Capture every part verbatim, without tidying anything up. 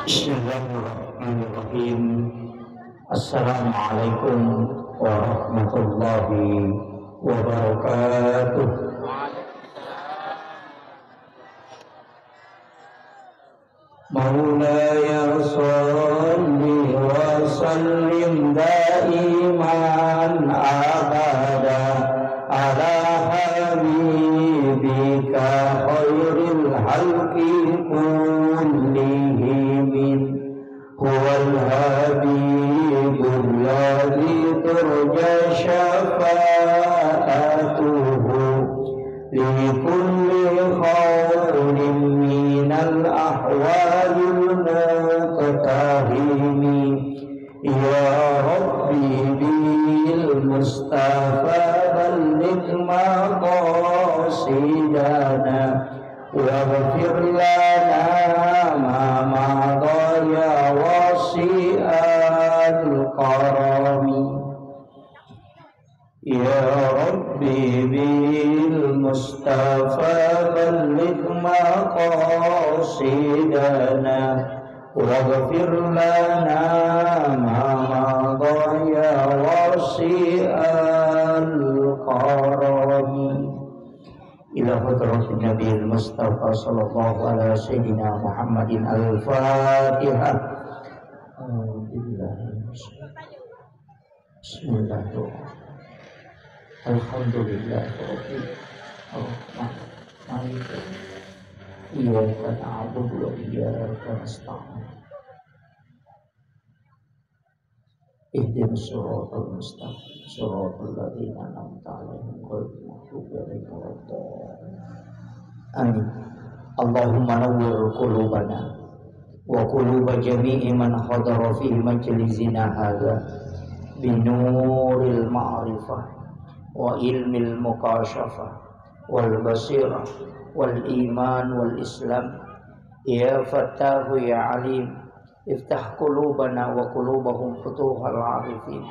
Bismillahirrahmanirrahim. Assalamualaikum warahmatullahi wabarakatuh. مولاي صل وسلم دائما أبدا على حبيبك خير الخلق كلهم. هو الحبيب الذي ترجى شفاعته لكل هول من الأهوال مقتحم. يا رب بالمصطفى بلغ مقاصدنا واغفر لنا ما مضى يا واسع الكرم. يا رب بالمصطفى بلغ مقاصدنا واغفر لنا ما مضى يا واسع الكرم. إلى حضرة النبي المصطفى صلى الله على سيدنا محمد الفاتحة. أعوذ بالله من الشيطان. بسم الله الرحمن الرحيم. الحمد لله رب العالمين. إياك نعبد وإياك نستعين. اهدنا الصراط المستقيم، صراط الذين أنعمت عليهم، غير المغضوب عليهم ولا الضالين. آمين. اللهم نور قلوبنا وقلوب جميع من حضر في مجلسنا هذا بنور المعرفة وعلم المكاشفة والبصيرة والإيمان والإسلام. يا فتاح يا عليم، افتح قلوبنا وقلوبهم فتوح العارفين.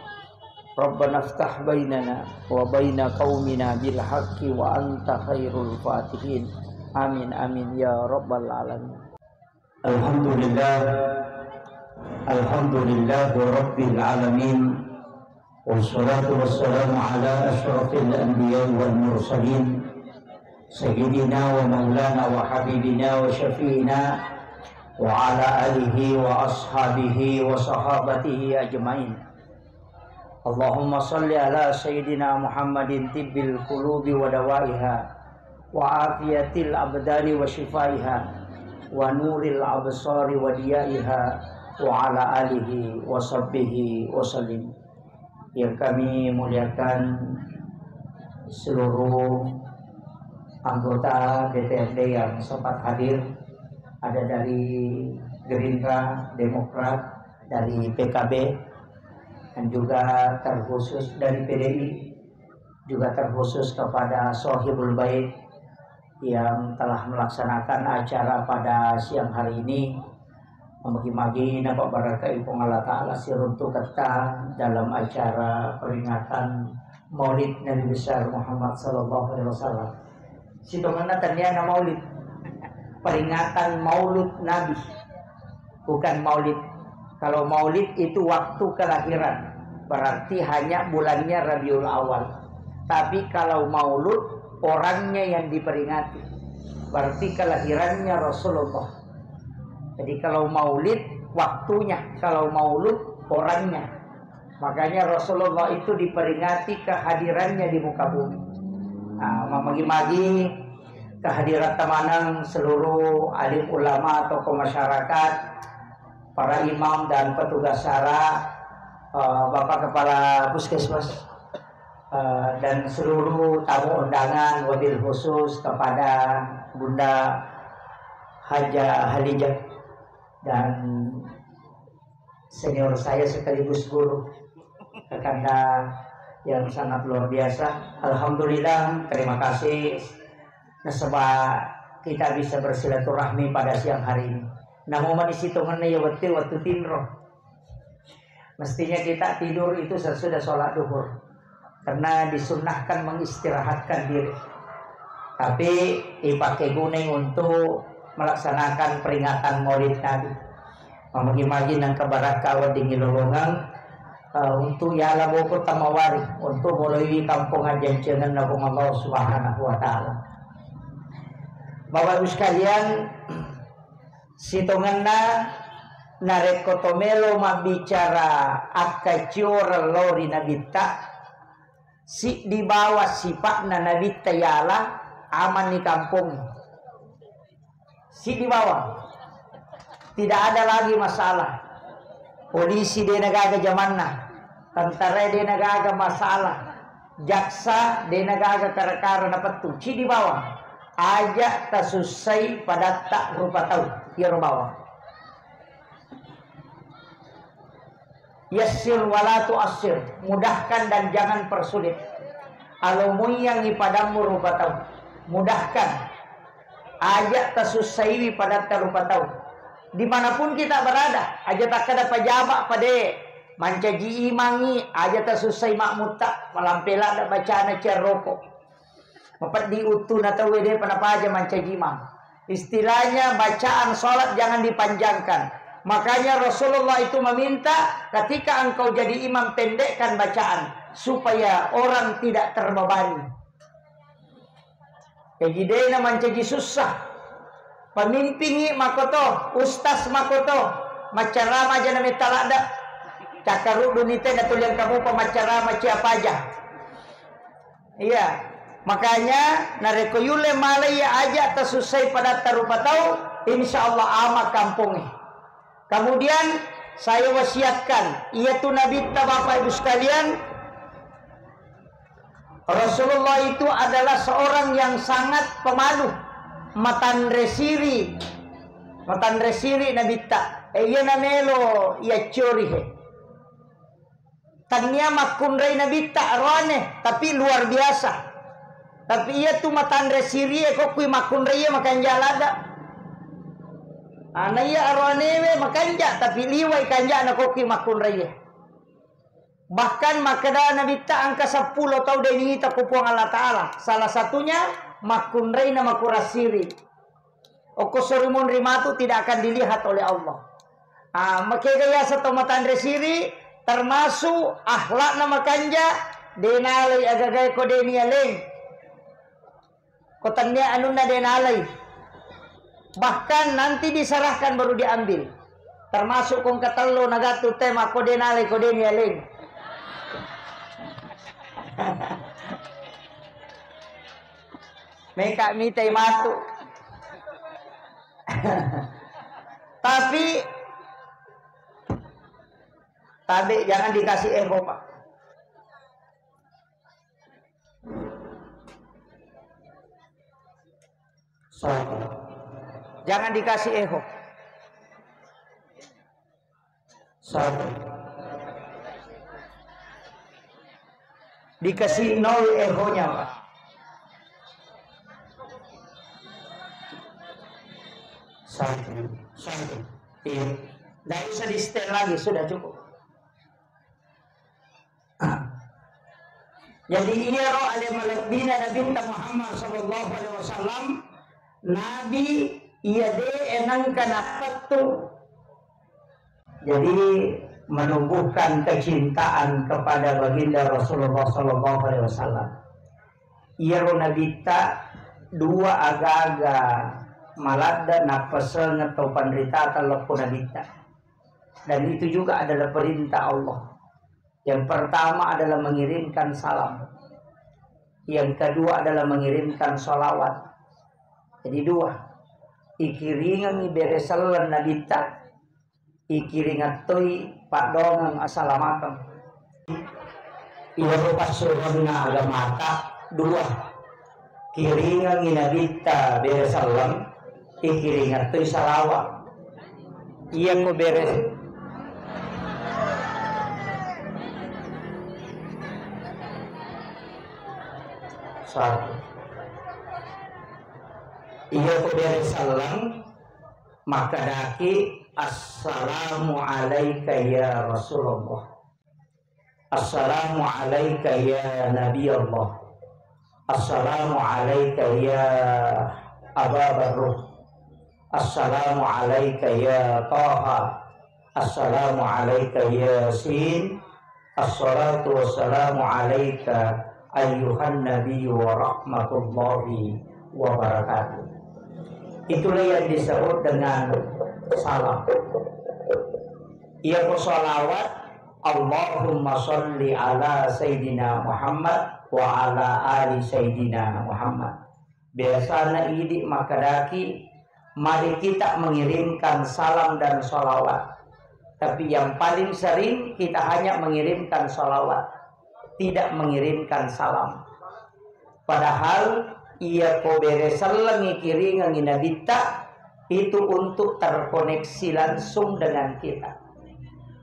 ربنا افتح بيننا وبين قومنا بالحق وأنت خير الفاتحين. آمين، آمين يا رب العالمين. الحمد لله. الحمد لله رب العالمين. والصلاة والسلام على أشرف الأنبياء والمرسلين، سيدنا ومولانا وحبيبنا وشفيعنا وعلى آله وأصحابه وصحابته أجمعين. اللهم صل على سيدنا محمد طب القلوب ودوائها وعافية الأبدان وشفائها ونور الأبصار وضيائها وعلى آله وصحبه وسلم. Yang kami muliakan seluruh anggota D P R D yang sempat hadir, ada dari Gerindra, Demokrat, dari P K B, dan juga terkhusus dari P D I, juga terkhusus kepada Sohibul Bait yang telah melaksanakan acara pada siang hari ini. Magi-magi napabbarakai Puang Allah Ta'ala siruntuketta dalam acara peringatan Maulid Nabi Besar Muhammad sallallahu alaihi wasallam. Sitongenna tenniana maulid. Peringatan Maulud Nabi. Bukan maulid. Kalau maulid itu waktu kelahiran. Berarti hanya bulannya Rabiul Awal. Tapi kalau maulud, orangnya yang diperingati. Berarti kelahirannya Rasulullah. Jadi kalau maulid, waktunya. Kalau maulud, orangnya. Makanya Rasulullah itu diperingati kehadirannya di muka bumi. Nah, mamagi-magi kehadiran temanang seluruh alim ulama, tokoh masyarakat, para imam dan petugas syara, eh, Bapak Kepala Puskesmas, eh, dan seluruh tamu undangan, wabil khusus kepada Bunda Haja Halijah dan senior saya sekaligus guru, Kakanda yang sangat luar biasa. Alhamdulillah, terima kasih nasaba kita bisa bersilaturahmi pada siang hari ini. Namo manisi tongenna ya wettu, wettu tinro. Mestinya kita tidur itu sesudah sholat duhur. Karena disunnahkan mengistirahatkan diri. Tapi dipakai gunai untuk melaksanakan peringatan Maulid Nabi. Mamagi-magi nangka barakka weddingngi lolongeng, eh, untuk yala boko tamawari, untuk moloiwi kampong ajjancengenna Puang Allah Subhanahu wa Ta'ala. Bapak Ibu sekalian, sitongenna narekko to melo mabbicara akkacioreng lao ri Nabitta, siddi bawang sipa'na Nabitta yala, amanni kampong. Siddi bawang. Tidak ada lagi masalah. Polisi de' nagaga jamanna. Tentara de' nagaga masalah. Jaksa de' nagaga kara-kara napettu. Siddi bawang. Aja' tasussai padatta rupa tau. Iyaro bawang. Yassir wala tu'assir, mudahkan dan jangan persulit. Alo muiyangngi padammu rupa tau, mudahkan. Aja' tasussaiwi padatta rupa tau. Dimanapun kita berada, aja' takkeda pajaba' pade, mancaji imangngi, aja' tasussai makmutta, malampe ladda bacana ciarroko. Mapeddi uttuna tauwe de'pa napaja mancaji imang. Istilahnya bacaan salat jangan dipanjangkan. Makanya Rasulullah itu meminta ketika engkau jadi imam pendekkan bacaan supaya orang tidak terbebani. Jadi de'na mancaji susah. Pemimpingngi makoto, ustaz makoto, maccarama aja na metta ladda. Cakkaruddu ni tena tuliang kamu pa maccarama ciapa aja. Iya, makanya narekko yulle malai iya aja' tasussai padatta rupa tau, insya Allah ama kampongnge. Kemudian saya wasiatkan, iyatu Nabitta Bapak Ibu sekalian, Rasulullah itu adalah seorang yang sangat pemalu, matanre siri, matanre siri Nabitta. E, iya namelo iya ciori he. Tania makkunrai Nabitta aroane, tapi luar biasa. Tapi iya tu matanre sirie kokkui makkunrai iya makanja ladda. Ana iya aroanewe makanja, tapi liwai kanjana kokkui makkunrai iya. Bahkan makkeda Nabitta engka seppulo tau de' niita ku Puang Allah Ta'ala. Salah satunya makkunrai na makurang siri. Okko sori monri matu tidak akan dilihat oleh Allah. Ah, makega yaseng to matanre siri, termasuk akhlakna makanja, de' nalai agagae ko de' nialeng. Ko tennia anunna de' nalai. Bahkan nanti diserahkan baru diambil. Termasuk kong katello nagatu tema ko de' nalai ko de' nialeng. Meka mitai matu. Tapi tabe jangan dikasih echo, Pak. Sorry. Jangan dikasih echo. Sorry. Dikasih nol echo-nya, Pak. Sorry. Sorry. Iya. Nggak usah di-setel lagi, sudah cukup. Jadi iyaro ale malebbina Nabitta Muhammad sallallahu alaihi wasallam, Nabi iya de' nengka napettu. Jadi menumbuhkan kecintaan kepada baginda Rasulullah sallallahu alaihi wasallam. Iyaro Nabitta dua aga-aga maladde' nappasengeng tau panrita tellokko Nabitta. Dan itu juga adalah perintah Allah. Yang pertama adalah mengirimkan salam. Yang kedua adalah mengirimkan salawat. Jadi dua. Ikiringengngi bere selleng Nabitta, ikiringettoi paddoangeng assalamakeng. Iyaro passuronna agamata dua. Kiringengngi Nabitta bere selleng, ikiringettoi salawa. Iyako bere, satu. Iyako bere selleng, makkedaki, "Assalamu alaika ya Rasulullah." Assalamu alaika ya Nabi Allah. Assalamu alaika ya Aba Barruh. Assalamu alaika ya Taha. Assalamu alaika Yasin. Assalatu wassalamu alaika ayyuhan nabiyyu wa rahmatullahi wa barakatuh. Itulah yang disebut dengan salam. Iya ko salawat, Allahumma salli ala Sayyidina Muhammad wa ala ali Sayyidina Muhammad. Biasana idi makkedaki, mari kita mengirimkan salam dan salawat. Tapi yang paling sering kita hanya mengirimkan salawat, tidak mengirimkan salam. Padahal iya ko bere sellengi kiringengi nabitta itu untuk terkoneksi langsung dengan kita.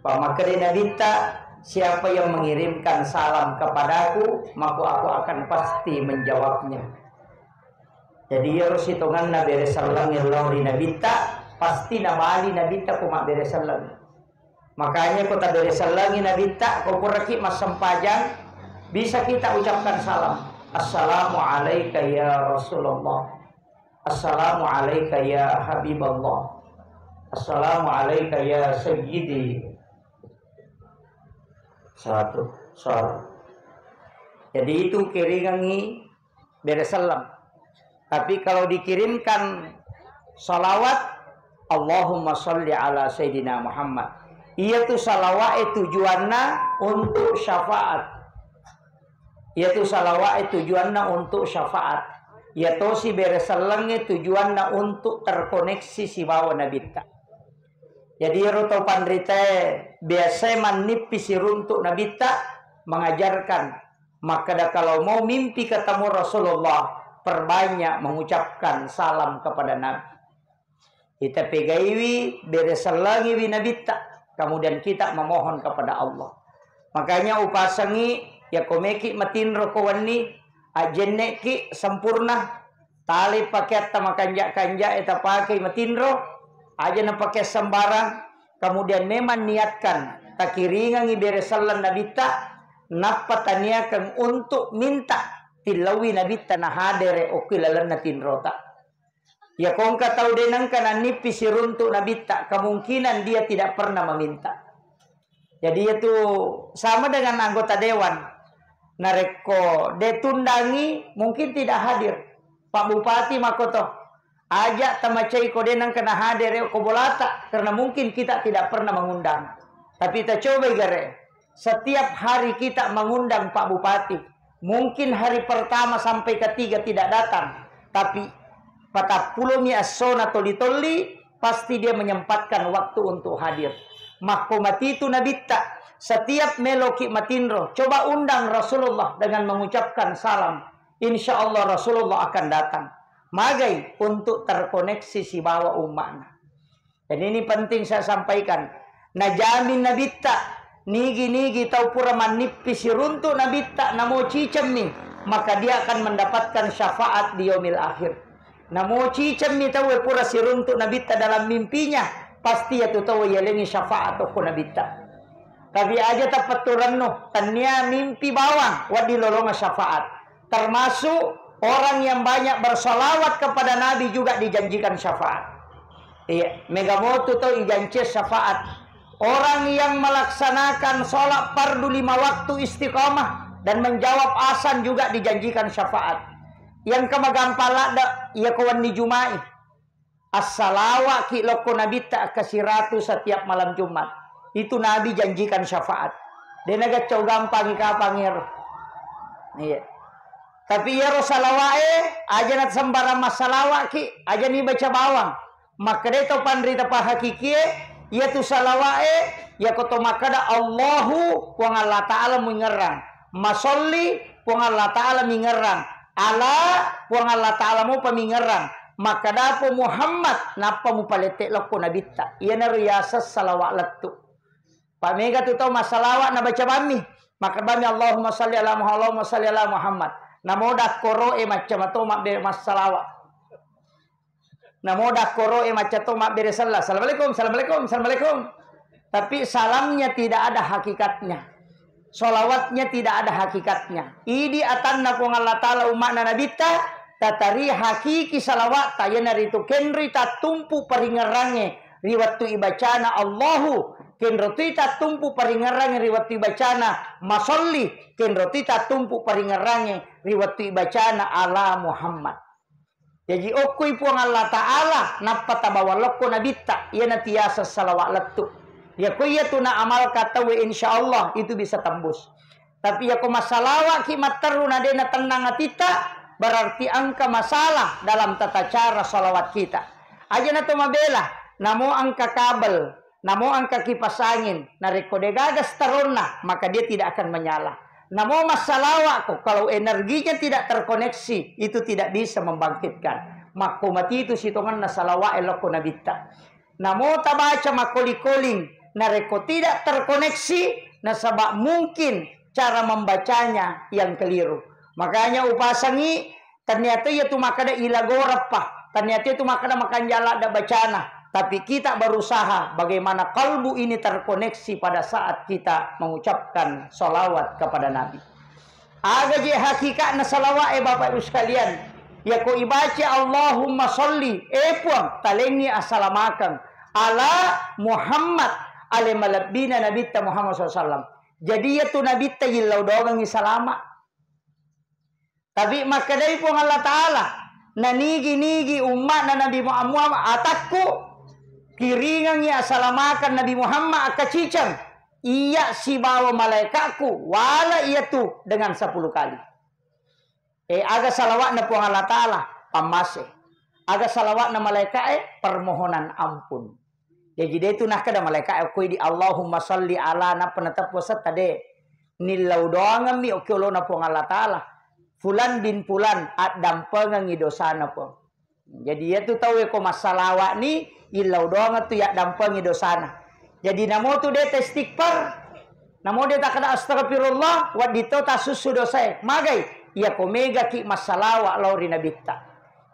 Pamakkeda nabitta, siapa yang mengirimkan salam kepadaku, maka aku akan pasti menjawabnya. Jadi iyaro sitongenna bere sellengnge lao ri nabitta, pasti nabali nabitta ko mabbere selleng. Makanya ko tabere sellengi nabitta, ko puraki massempajang, bisa kita ucapkan salam. Assalamu alaika ya Rasulullah. Assalamu alaika ya Habiballah. Assalamu alaika ya Sayyidi. Satu, sor. Jadi itu kiringengi bere selleng. Tapi kalau dikirimkan salawat, Allahumma salli ala Sayyidina Muhammad. Iya tu salawat e tujuanna untuk syafaat. Iya tu salawat e tujuanna untuk syafaat. Iya tosi bere sellengnge tujuanna untuk terkoneksi sibawa nabitta. Jadi ero tau panritae biasae mannippi siruntuk nabitta mengajarkan makkeda, kalau mau mimpi ketemu Rasulullah, perbanyak mengucapkan salam kepada Nabi. Kita pegaiwi, bere sellengiwi nabitta, kemudian kita memohon kepada Allah. Makanya upasengi, ya komeki matinro ko wenni, ajenneki sempurna, tali pakeatta makanja-kanja e tapakei matinro, aja napake sembarang, kemudian memang niatkan takiringengi bere selleng nabitta, nappa taniakeng untuk minta tillaui nabitta nahadere okki lalenna tinrota. Ya kongka tau de nengka nannippi siruntuk nabitta, kemungkinan dia tidak pernah meminta. Jadi itu sama dengan anggota dewan. Narekko de tundangi, mungkin tidak hadir. Pak Bupati makoto. Aja tamacai ko de nengka nahadere ko bolata, karena mungkin kita tidak pernah mengundang. Tapi tacobai gare. Setiap hari kita mengundang Pak Bupati. Mungkin hari pertama sampai ketiga tidak datang, tapi patappulomi essona toli-toli, pasti dia menyempatkan waktu untuk hadir. Makko matitu nabitta, setiap meloki matinro, coba undang Rasulullah dengan mengucapkan salam. Insya Allah Rasulullah akan datang. Magai untuk terkoneksi sibawa umma'na. Dan ini penting saya sampaikan. Najamin nabitta, nigi-nigi tau pura mannippi siruntuk nabitta, namo cicemmi, maka dia akan mendapatkan syafaat di yaumil akhir. Namo cicemmi tau pura siruntuk nabitta dalam mimpinya, pasti yatu tau yalengi syafaat okko nabitta. Tapi aja tapetturennu, tennia mimpi bawang, wedding lolonga syafaat. Termasuk orang yang banyak bersalawat kepada Nabi juga dijanjikan syafaat. Iya, mega motu tau ijanci syafaat. Orang yang melaksanakan sholat fardu lima waktu istiqamah dan menjawab azan juga dijanjikan syafaat. Yang kemagampang ladde, iya ko wenni Jumai. Assalawa'ki lokko nabitta kasiratu setiap malam Jumat. Itu Nabi janjikan syafaat. De nagaccau gampangi kapang ero. Iya. Tapi iyaro salawa'e, aja na sembarang massalawa'ki, aja ni baca bawang. Makkedai to panrita pahakikie, iyatu salawa'e, iyako to makkeda Allahu, Puang Allah Ta'ala muingerrang. Masolli, Puang Allah Ta'ala mingerrang. Ala, Puang Allah Ta'ala mupa mingerrang. Makkadapo Muhammad, nappa mupalette lokko nabitta. Iyanaro yaseng salawa lettu. Pamega tu tau massalawa nabaca bammi. Makkeda bammi, Allahumma salli ala Muhammad, Allahumma salli ala Muhammad. Namo dakkoro'e macca mato mabbe massalawa. Namo dakkoro'e macca to mabbere sella. Assalamualaikum, assalamualaikum, assalamualaikum. Tapi salamnya tidak ada hakikatnya. Salawatnya tidak ada hakikatnya. Idi atanna Puang Allah Ta'ala umma'na nabitta, tatari hakiki salawatta, iyanaritu kenri tattumpu paringerrangnge ri wettu ibacana Allahu, Kenro tu itattumpu paringerrangnge ri wettu ibacana masolli, kenro tu itattumpu paringerrangnge ri wettu ibacana ala Muhammad. Jaji okkoi Puang Allah Ta'ala, nappa tabawa lokko nabitta, iyana tiaseng salawat lettu. Yako iya tu naamalkan tauwe, insya Allah itu bisa tembus. Tapi yako masalawaki matteru na de natennang atitta, berarti engka masalah dalam tata cara salawat kita. Aja na to mabela, namo engka kabel, namo engka kipas angin, narekko degaga staronna, maka dia tidak akan menyala. Namo massalawakko, kalau energinya tidak terkoneksi, itu tidak bisa membangkitkan. Makko mati itu sitongenna salawat elokko nabitta. Namo tabaca makkoling-koling, narekko tidak terkoneksi, nasaba mungkin cara membacanya yang keliru. Makanya upasangi, tannia to iya tu makkeda ilagoreppa, tannia to iya tu makkeda makanja ladda bacana, tapi kita berusaha bagaimana kalbu ini terkoneksi pada saat kita mengucapkan salawat kepada Nabi. Aga je hakikatna salawat e, Bapak Ibu sekalian? Yako ibaca Allahumma salli, eh Puang, talengi asalamakeng ala Muhammad, ale malebbina Nabitta Muhammad sallallahu alaihi wasallam. Jadi iya tu Nabitta yillau doangengi salama. Tapi makkedai Puang Allah Ta'ala, nanigi-nigi umma'na Nabi Muhammad, atakku kiringengi asalamakeng Nabi Muhammad akkaciceng, iya sibawa malaikatku wala iya tu dengan sepuluh kali. Eh, aga salawatna Puang Allah Ta'ala? Pammase. Aga salawatna malaika'e? Permohonan ampun. Jaji de tu nakkeda malaika'e okko idi Allahumma salli ala, nappa nateppu setta, de. Nillau doangemmi okko olona Puang Allah Ta'ala. Fulan bin Fulan addampengengi dosana, Puang. Jadi iya tu tau e ko massalawa'ni, illau doangeng tu yaddampengi dosana. Jadi namo tu de ta istighfar, namo de takkeda astagfirullah, wedding to tasussu dosae. Magai? Iya ko megaki massalawa lao ri nabitta.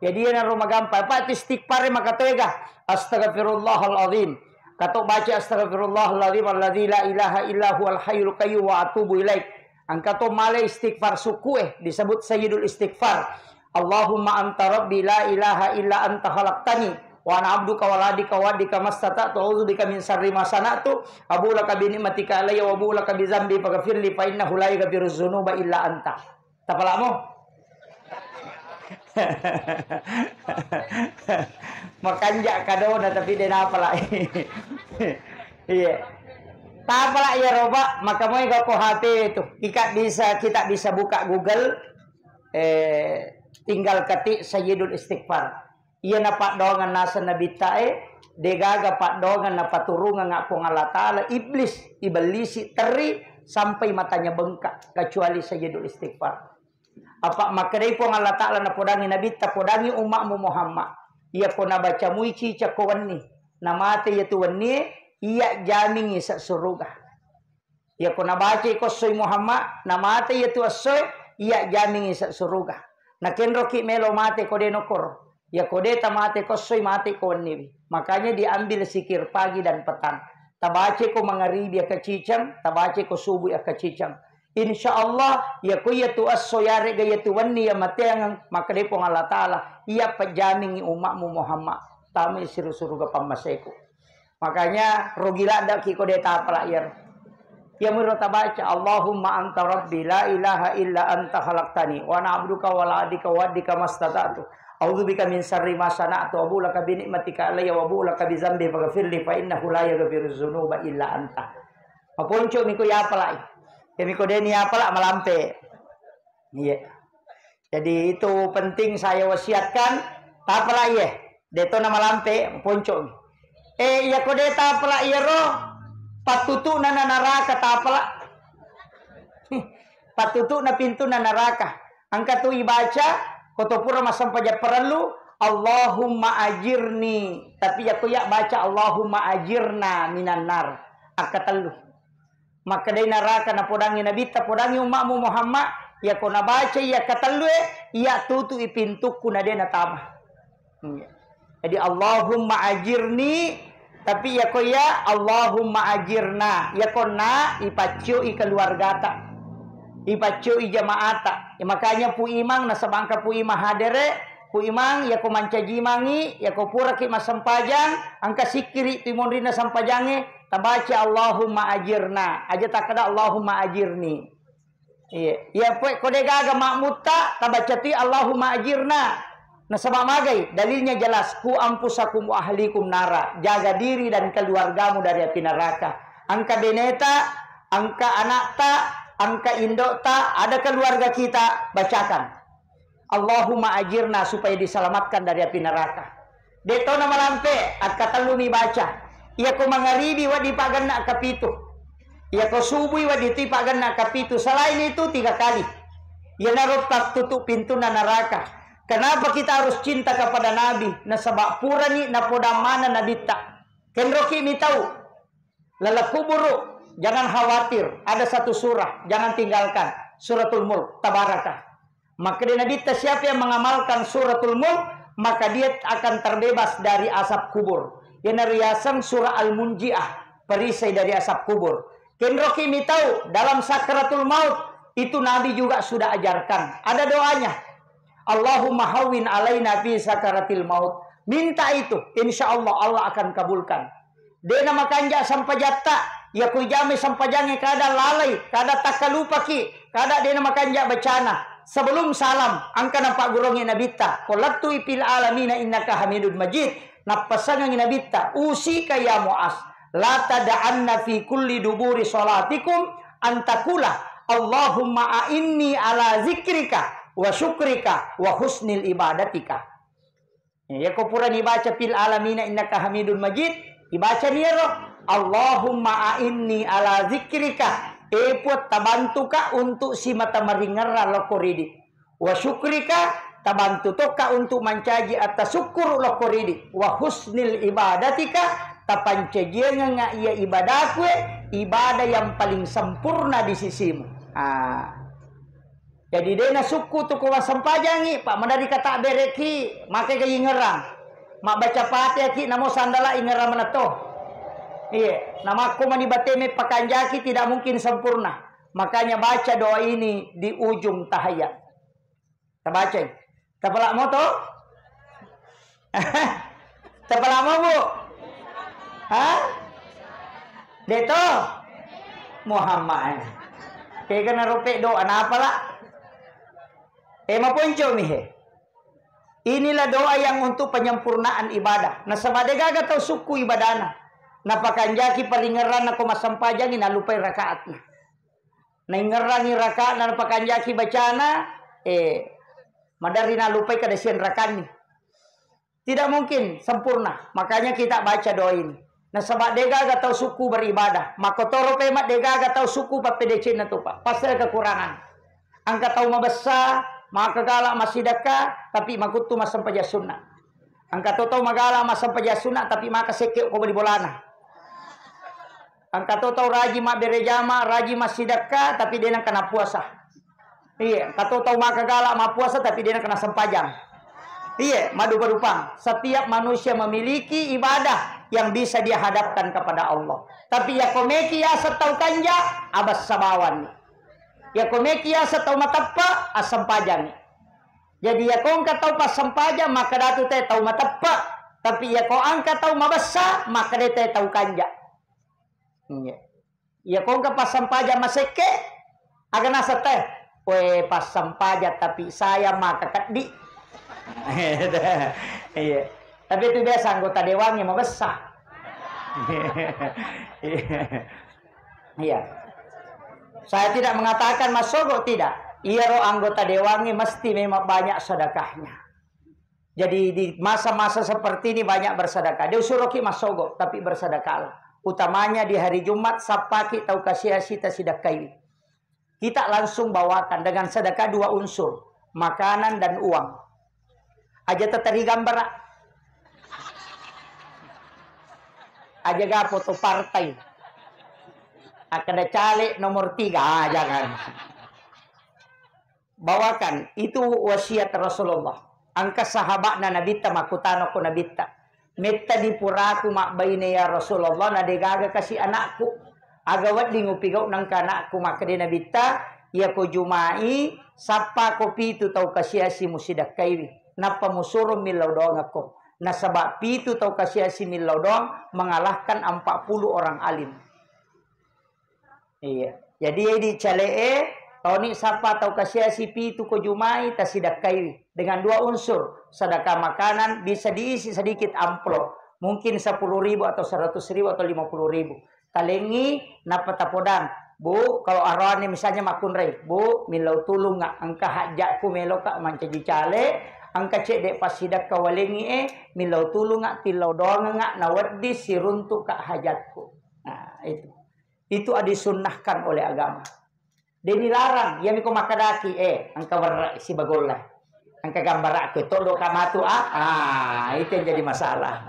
Jadi iyanaro magampang. Apa tu istighfar e makatoega? Astagfirullahal azim. Kato baca astagfirullahal azim alladzi la ilaha illa huwal hayyul qayyum wa atubu ilaik. Engka to male istighfar sukku e, disebut sayyidul istighfar. Allahumma anta rabbi la ilaha illa anta khalaqtani wa ana abduka wa la adika wa adika mastata'tu a'udzu bika min syarri ma sana'tu abu'u laka bi ni'matika alayya wa abu'u laka bi dzambi faghfirli fa innahu la yaghfiru dzunuba illa anta. Tapalamo? Makanja kadona tapi de napala. Iya. Tapala iya roba, maka moi ga ko H P itu. Kita bisa, kita bisa buka Google, eh, tinggal ketik Sayyidul Istighfar. Iyana paddoangeng naseng nabitta e, degaga paddoangeng napaturungeng Puang Allah Ta'ala, iblis, ibellisi, terri, sampai matanya bengkak, kecuali Sayyidul Istighfar. Apa makkedai Puang Allah Ta'ala napodangi nabitta, podangi umma'mu Muhammad. Iya ko nabacamui ciceng ko wenni, namate iya tu wennie, iya jamingi sa suruga. Iyako nabacai ko essoi Muhammad, namate iyatu essoe, iya jamingi sa suruga. Nakenroki melo mate ko de nokkoro. Iyako de tamate ko essoi, mate ko wenniwi. Makanya diambil zikir pagi dan petang. Tabacai ko mangaribi akkaciceng, tabacai ko subuh akkaciceng. Insya Allah, iyako iyatu esso yarega iyatu wenni iya mateangeng, makkedai Puang Allah Ta'ala, iya pejjamingi umma'mu Muhammad, tamai siru suruga pammaseku. Makanya rugi laddaki ko de tapala iyaro. Iyamuro tabaca, Allahumma anta rabbi la ilaha illa anta khalaqtani wa ana abduka wa la adika wa adika mastata'tu. A'udzu bika min syarri ma sana'tu, abu laka bi ni'matika alayya wa abu laka bi zambi faghfirli fa innahu la yaghfiru dzunuba illa anta. Maponco miko yapalai. Yamiko deni yapala malampe. Iya. Jadi itu penting saya wasiatkan, tapala iye, deto na malampe, ponco. Eh, iya ko de tapala iyaro, pattutu'na na naraka tapala. Pattutu'na pintunna naraka. Engka tu ibaca, ko to pura massempajang parellu, Allahumma ajirni. Tapi iya ko iya baca Allahumma ajirna minan nar. Akkatellu. Makkedai naraka napodangi nabitta, podangi umma'mu Muhammad, iyako nabacai iya katellue, iya tutui pintukku na de natama. Iya. Jadi Allahumma ajirni, tapi iyako iya Allahumma ajirna, iyako na ipaccioi keluargata, ipaccioi jamaata. Ya, makanya Pu Imang nasaba engka Pu Imang hadere, Imang, yako mancaji imangngi, yako puraki massempajang, engka sikkiri tu monrinna sempajangnge, tabaca Allahumma ajirna. Aja takkeda Allahumma ajirni. Iya, iya, pue ko de gaga makmutta, tabaca tu Allahumma ajirna. Nasaba magai? Dalilnya jelas, ku anfusakum wa ahlikum nara. Jaga diri dan keluargamu dari api neraka. Engka beneta, engka anakta, engka indokta, ada keluarga kita, bacakan. Allahumma ajirna supaya diselamatkan dari api neraka. De to namalampe, akkatellumi baca. Iyako mangaribi wedding pagenna kapitu. Iyako subui wedding tu pagenna kapitu. Selain itu tiga kali. Iyanaro pattutu pintunna neraka. Kenapa kita harus cinta kepada Nabi? Nasaba purani napodang maneng Nabitta. Kenroki mitau. Laleng kuburu, jangan khawatir. Ada satu surah, jangan tinggalkan. Suratul Mulk, Tabarakah. Makkeda Nabitta, siapa yang mengamalkan Suratul Mulk, maka dia akan terbebas dari azab kubur. Iyanaro riaseng surah Al-Munjiah, perisai dari azab kubur. Kenroki mitau dalam sakaratul maut, itu Nabi juga sudah ajarkan. Ada doanya. Allahumma hawwin alaina fi sakaratil maut. Minta itu, insya Allah, Allah akan kabulkan. Dena makanja sempajatta, yako ijamai sempajangnge kada lalai, kada takkalupaki, kada dena makanja bacana. Sebelum salam, engka napagguruangngi Nabitta, "Qul lattui fil alamina innaka Hamidun Majid." Nappasengengngi Nabitta, "Usika ya Muaz, la tada'anna fi kulli duburi salatikum antakula, Allahumma a'inni ala zikrika wa syukrika wa husnil ibadatika." Iyako purani baca fil alamina innaka Hamidun Majid, ibacani iyaro, "Allahumma a'inni ala zikrika." E Puang, tabantuka untuk simata maringerra lokko ridi. "Wa syukrika," tabantu tokka untuk mancaji atta sukkuru lokko ridi. "Wa husnil ibadatika," tapancajiangengnga iya ibadakue, ibadah yang paling sempurna di sisimu. Ah. Jadi, de nasukku tu ko wassempajangngi, pa maderri kata bereki, make ga ingerang. Mabbaca Fatihaki namo sandala ingerang manetto. Iya, namakko mani bateme pakanjaki tidak mungkin sempurna. Makanya baca doa ini di ujung tahiyat. Tabacai. Tapala moto? Tapalamo, Bu? Ha? Deto? Muhammad. Kega narope doa napala? Eh, maponco mi he. Inilah doa yang untuk penyempurnaan ibadah. Nasaba degaga tau sukku ibadana. Napakanjaki paringerranna ko massempajangi nalupai rakaatna. Naingerrangi raka'na napakanjaki bacana, eh, maderri nalupai kada sian rakanni. Tidak mungkin sempurna. Makanya kita baca doa ini. Nasaba degaga tau sukku beribadah. Makkotoro pema degaga tau sukku pappedecenna tu, Pak. Pasti ada kekurangan. Engka tau mabessa, maka gala massidekka, tapi makuttu massempajang sunna. Engka to tau magala massempajang sunna, tapi maka sekke ko bali bolana. Engka to tau rajin mabbere jama, rajin massidekka, tapi de nengka nappuasa. Iya, engka to tau maka gala mappuasa, tapi de nengka nasempajang. Iya, madupa-dupang. Setiap manusia memiliki ibadah yang bisa dia hadapkan kepada Allah. Tapi yako meki yaseng tau kanja, abessa bawanni. Yako meki yaseng tau mateppa, assempajangi. Jadi, yako engka tau passempajang, makkeda tu te tau mateppa. Tapi yako engka tau mabessa, makkeda te tau kanja. Iya. Yako engka passempajang masekke, aga naseng te? We, passempajang tapi saya maka keddi. Iya. Tapi itu biasa anggota dewannya mabessa. Iya. Saya tidak mengatakan massogo, tidak. Iyaro anggota dewannya mesti memang banyak sedekahnya. Jadi di masa-masa seperti ini banyak bersedekah. Dia suruh ki massogo, tapi bersedekahlah. Utamanya di hari Jumat, sappaki tau kasiasi tasidekkai. Kita langsung bawakan dengan sedekah dua unsur, makanan dan uang. Aja teteri gambar. Aja ga foto partai. Akan ada caleg nomor tiga, ah, jangan. Bawakan, itu wasiat Rasulullah. Engka sahabatna Nabitta makkutana ko Nabitta, "Metta di puraku mabbaine ya Rasulullah, na degaga kasi anakku. Aga wedding upigau nengka anakku?" Makkeda Nabitta, "Iyako Jumai, sappa ko pitu tau kasiasi musidakkaiwi. Nappa musuro millau doangekko. Nasaba pitu tau kasiasi millau doang mengalahkan empat puluh orang alim. Iya. Jadi, di cale'e, toni sappa tau kasiasi pitu ko jumai, tasidakkaiwi. Dengan dua unsur, sedekah makanan bisa diisi sedikit amplop, mungkin sepuluh ribu atau seratus ribu atau lima puluh ribu. Talengi, nappa tapodang, "Bu, kalau aroane misalnya makkunrai, Bu, millau tulungnga, engka hajatku meloka mancaji cale, engka cedde passidakka walengi e, millau tulungnga, tillau doangengnga, nawedding siruntuka hajatku." Nah, itu. Itu disunnahkan oleh agama. De' dilarang, iyami ko makkadaki, eh, engka werre' sibagolla. Engka gambarakku, toddo' ka matu, ah. Ah, itu yang jadi masalah.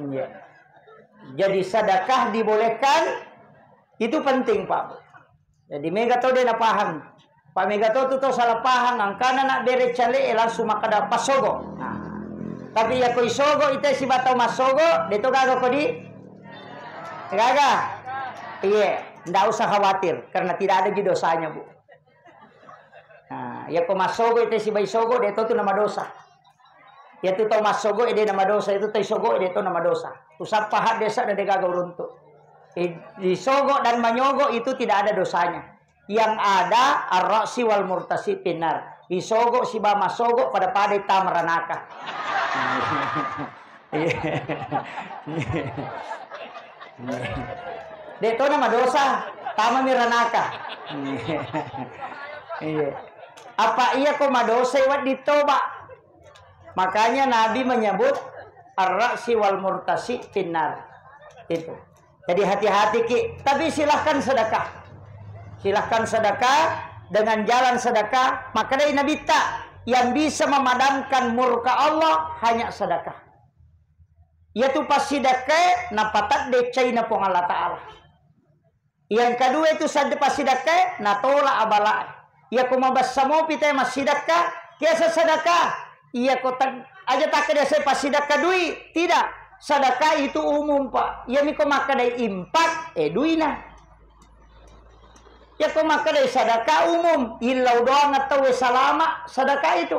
Iya. Jadi sedekah dibolehkan, itu penting, Pak. Jadi mega to de' napahang. Pak, mega to tu to salah pahang, angkana nak bere cale, eh, langsung makkada passogo. Nah. Tapi ya ko isogo, ite sibatau massogo, de' to gaga ko di Gaga? Iya, ndak usah khawatir karena tidak ada ji dosanya, Bu. Nah, ya ko massogo ite sibai sogo, de' to tu nama dosa. Ya tu tau massogo, eh, de' nama dosa, itu tau isogo, eh, de' to nama dosa. Usappa hadde' sa' de' gaga uruntu. Eh, disogo dan manyogo itu tidak ada dosanya. Yang ada ar-ra'si wal murtasi finnar. Isogo siba massogo pada-pada tama ranaka. De' to nama dosa, tama mi ranaka. Iya. Apa iya ko madosa wedding toba? Makanya Nabi menyebut ar-ra'si wal murtasi finnar. Itu. Jadi hati-hati ki. Tapi silahkan sedekah. Silahkan sedekah dengan jalan sedekah. Makanya Nabi ta yang bisa memadamkan murka Allah hanya sedekah. Yaitu passidekkae napatadde caina Puang Allah Ta'ala. Yang kedua itu sadde passidekkae natola abalae. Iya ko mabessa mopi te massidekka, kiasa sedekah. Iya ko tag-, aja takkeda saya passidekka dui, tidak. Sedekah itu umum, Pak. Iya mi ko makkeda impak, eh, duina. Iya ko makkeda sedekah umum, illau doang tauwe salama, sedekah itu.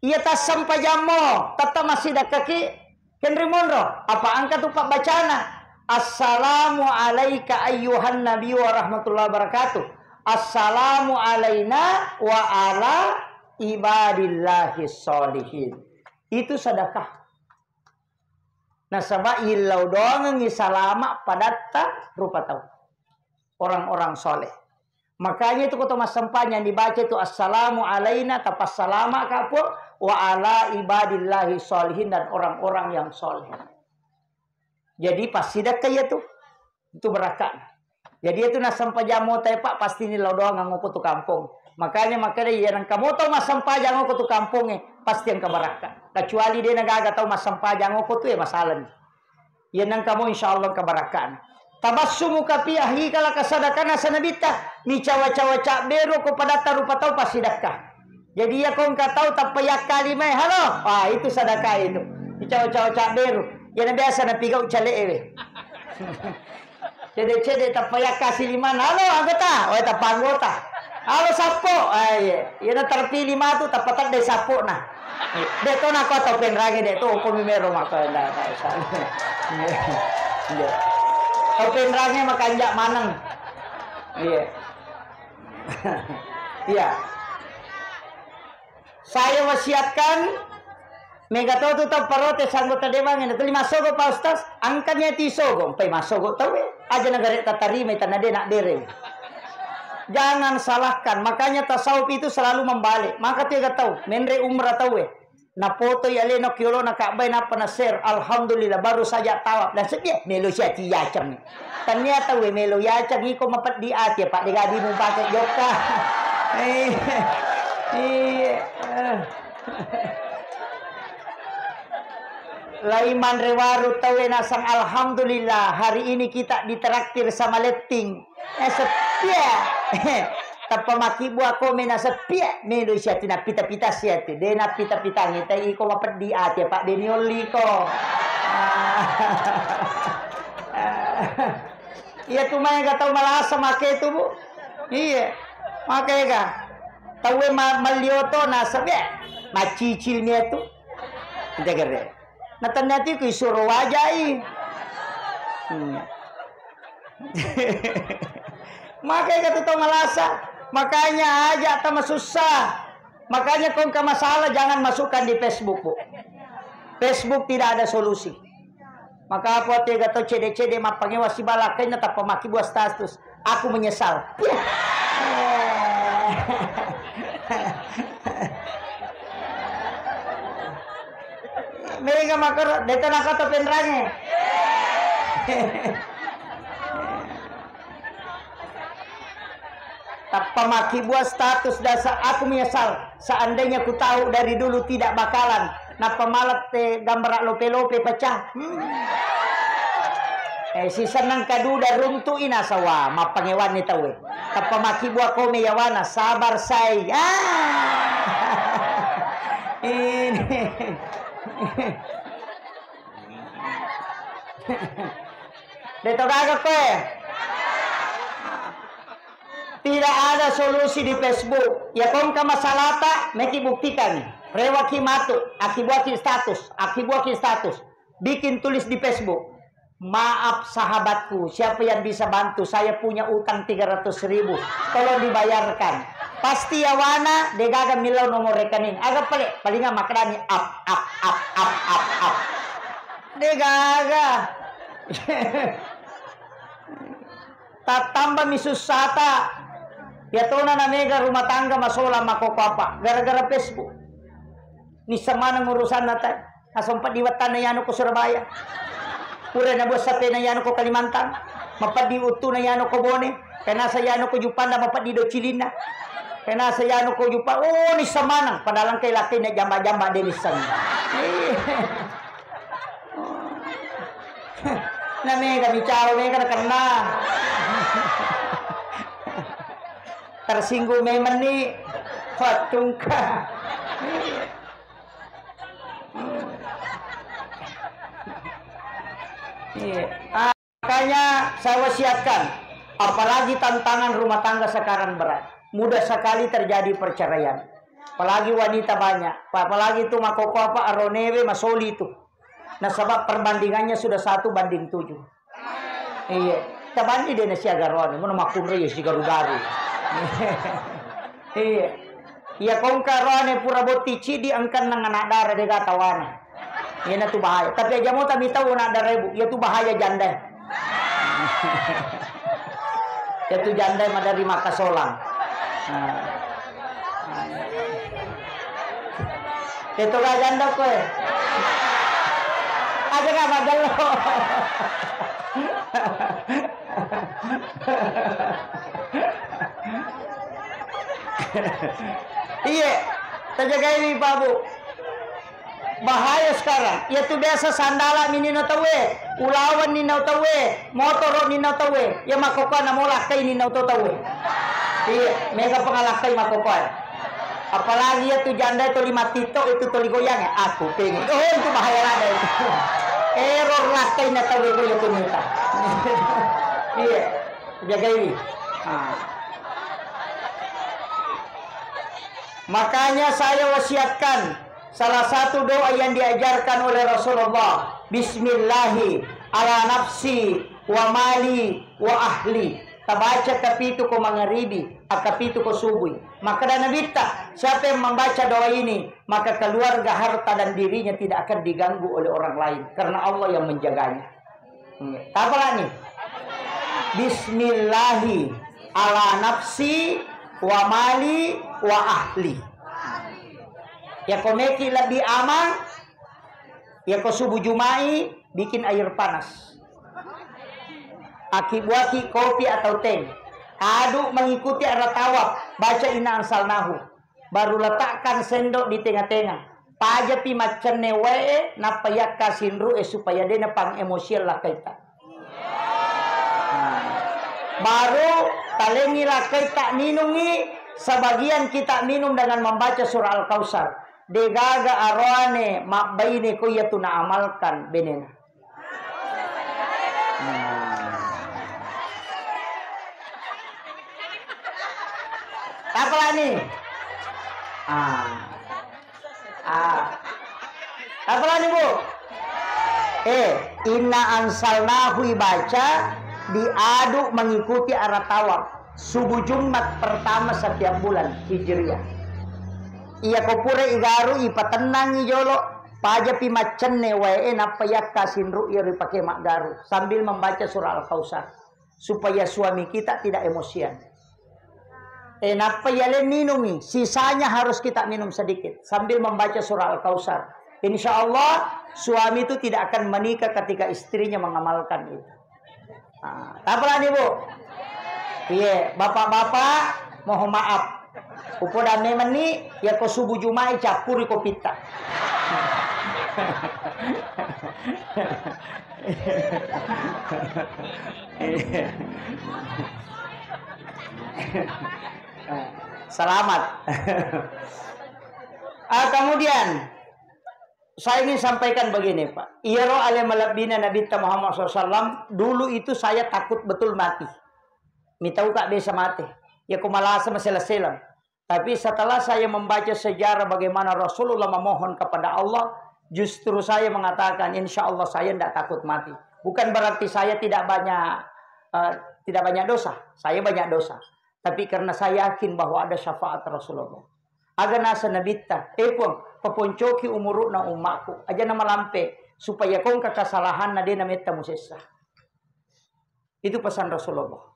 Iya tassempajammo, tetta massidakkaki, kenri monro, apa angka tu pabbacana, "Assalamu alaika ayyuhan nabi wa rahmatullahi wabarakatuh. Assalamu alaina wa ala ibadillahi sholihin." Itu sedekah. Nasaba illau doangengngi salama padatta rupa tau. Orang-orang soleh. Makanya itu ko to massempajang dibaca itu, "Assalamu alaina," tapassalama ka Puang, "wa ala ibadillahi sholihin," dan orang-orang yang soleh. Jadi passidekka iya tu. Itu barakka'na. Jadi itu nassempajang mota e, Pak, pasti ni lao doang angoko tu kampong. Makanya makkeda iya nengka moto massempajang angoko tu kampongnge, pasti engka barakka. Kecuali de' nagaga tau massempajang angoko tu, ya masalahni. Iya nengka mo insyaallah engka barakka'na. Tabassumuka fi akhika laka sadaqah, nasa Nabitta, micawa-cawa cabberu ko padatta rupa tau passidekka. Jadi iya ko engka tau tappa yakka limae, "Halo." Ah, itu sadaka itu. Dicawa-cawa cabberu. Iyana biasa napigau cale'e we. Cede-cede tappa yakka silimana, "Halo, anggota." Oh, tappa anggota. "Halo, sappo." Ah, iya. Iyana terpilih matu tappa tedde sappona. De' to nako tau penrange de' to, ko mimero mako nda. Iya. Tau penrange makanja maneng. Iya. Iya. Saya wasiatkan, mega to tu tau protes anggota dewan, na tuli massogo, Pak Ustaz, angkanya ti sogo, empai massogo tau, eh. Aja negara tatarima, tanah de' nak bere. Jangan salahkan, makanya tasawuf itu selalu membalik. Maka tiga tau, menre umrah tau, eh. Napotoi alena ki olona Ka'bah, nappa na-share, "Alhamdulillah, baru saja tawaf." Dan sedia melo sia ti yaceng. Tania tau melo yaceng iko mapeddi ati, Pak, de' gadi mupake jokka. Eh, iya. Lai manre waru tau nasang, "Alhamdulillah, hari ini kita ditraktir sama Letting." Eh, seppia. Tappa makkibua ko mena seppia. Melo sia tu napita-pita sia tu. De' napita-pitangi, tai iko mapeddi ati, Pak, de' niolli ko. Iya tu maega tau malasa make tu, Bu. Iya. Makega. Tauwe ma-, mallioto nasaba, eh, Taccicil mi tu. Ente gere. Na tennia tu ku isuro wajai. Hmm. Makanya kata tau malasa. Makanya aja tama susah. Makanya kau engka masalah jangan masukkan di Facebook, Bu. Facebook tidak ada solusi. Maka apa tega to cede-cede mappangewa sibala kainna tappa makkibua status. Aku menyesal. Mega makaro, deta nakata penrange. Tappa makkibua status dasa, aku menyesal. Seandainya ku tahu dari dulu tidak bakalan. Nappa malat te gambara lope-lope pecah. Hmm. Eh, si senang kaduda runtu ina sawa, mappangewanni tawe. Tappa makkibua kome yawana, sabar sai. Ah. Ini. Deto gaga koe. Tidak ada solusi di Facebook. Ya kongka masalata, meki buktikan. Rewaki matu, akibuaki status, akibuaki status. Bikin tulis di Facebook. Maaf sahabatku, siapa yang bisa bantu? Saya punya utang tiga ratus ribu. Tolong dibayarkan. Pasti yawana, degaga millau nomor rekening. Aga pale, palinga makkedani up, up, up, up, up, up. Degaga. Tattambami sussata. Yatona namega rumah tangga masolang makkokko apa? Gara-gara Facebook. Nisseng maneng urusanna te. Asompa di wettanna yanu ko Surabaya. Pura na buat sapena yanu ko Kalimantan. Mapeddi uttuna yanu ko Bone. Penasa yanu ko Jupanda mapeddi do cilinna. Penasa yanu ko Jupa. Oh, nisseng maneng. Padahal engkai lakkainna jamba-jamba de nisseng. Na mega mi calo, mega na kenna. Tersinggung memang ni. Fattungka. Iya. Makanya saya wasiatkan, apalagi tantangan rumah tangga sekarang berat. Mudah sekali terjadi perceraian. Apalagi wanita banyak. Apalagi itu makkokko apa aronewe masoli itu. Nasaba perbandingannya sudah satu banding tujuh. Iya. Tabanding dena siaga roane, ngono makkunrai ya sigaru-garu. Iya. Iya kongka roane pura botti cidi engkan nang anak dara dega tawana. Iyana tu bahaya. Tapi aja mo tami tau anak dara ibu, iya tu bahaya janda. Iya tu janda madari makasolang. Nah. Itu gak janda kowe. Aja gak magello. Iya, tajagai mi Pak Bu. Bahaya sekarang. Iya tu biasa sandala mi ninna tauwe, ulawan ninna tauwe, motoro ninna tauwe. Iya makkokkoe na mola kai ninna tauwe. Iya, mega pengalakkai makkokkoe. Apalagi iya tu janda itu lima tito itu toli goyang ya. Aku pengen. Oh, itu bahaya lada itu. Error lakkai na tauwe itu mita. Iya, jagai. Ah. Makanya saya wasiatkan salah satu doa yang diajarkan oleh Rasulullah, "Bismillahi ala nafsi wa mali wa ahli." Tabaca kapitu ko mangaribi, akapitu ko subui. Makkeda Nabitta, siapa yang membaca doa ini, maka keluarga, harta dan dirinya tidak akan diganggu oleh orang lain karena Allah yang menjaganya. Tapalani. Bismillahi ala nafsi wa mali wa ahli. Yako meki lebbi amang, yako subuh Jumai, bikin air panas. Akibuaki kopi atau teh. Aduk mengikuti arah tawaf, baca inna anzalnahu. Baru letakkan sendok di tengah-tengah. Pajapi maccenne wae, nappa yakka sinru'e supaya de napang emosian lakkaita. Nah. Baru talengi lakkaita minungi, sebagian kita minum dengan membaca surah Al-Kautsar. Degaga aroane mabbaine ko iya tu naamalkan benena. Tapalani. Ah. Apalagi, Bu? Eh, inna anzalnahu ibaca diadu mengikuti arah tawaf. Subuh Jumat pertama setiap bulan Hijriah. Iya ko pura igaru ipatennangi jolo, pajapi maccenne wae, eh, nappa yakka sinru iya ripake maggaru sambil membaca surah Al-Kautsar. Supaya suami kita tidak emosian. Eh, nappa yale minumi, sisanya harus kita minum sedikit sambil membaca surah Al-Kautsar. Insya Allah, suami itu tidak akan menikah ketika istrinya mengamalkan itu. Nah, apa lagi, Bu? Iya, bapak-bapak, mohon maaf. Upoda memang ni, ya ko subuh Jumat cappuri kopitta. Selamat. Ah, kemudian saya ingin sampaikan begini, Pak. Iyaro ale malebbina Nabitta Muhammad sallallahu alaihi wasallam, dulu itu saya takut betul mati. Mitau ka biasa mati. Ya ko malasa masela-sela. Tapi setelah saya membaca sejarah bagaimana Rasulullah memohon kepada Allah, justru saya mengatakan, "Insya Allah saya tidak takut mati." Bukan berarti saya tidak banyak, eh, tidak banyak dosa. Saya banyak dosa. Tapi karena saya yakin bahwa ada syafaat Rasulullah. Aga nasa Nabitta, "Eh Puang, paponcoki umuru'na ummakku. Aja na malampe, supaya kongka kesalahanna de na metta musessa." Itu pesan Rasulullah.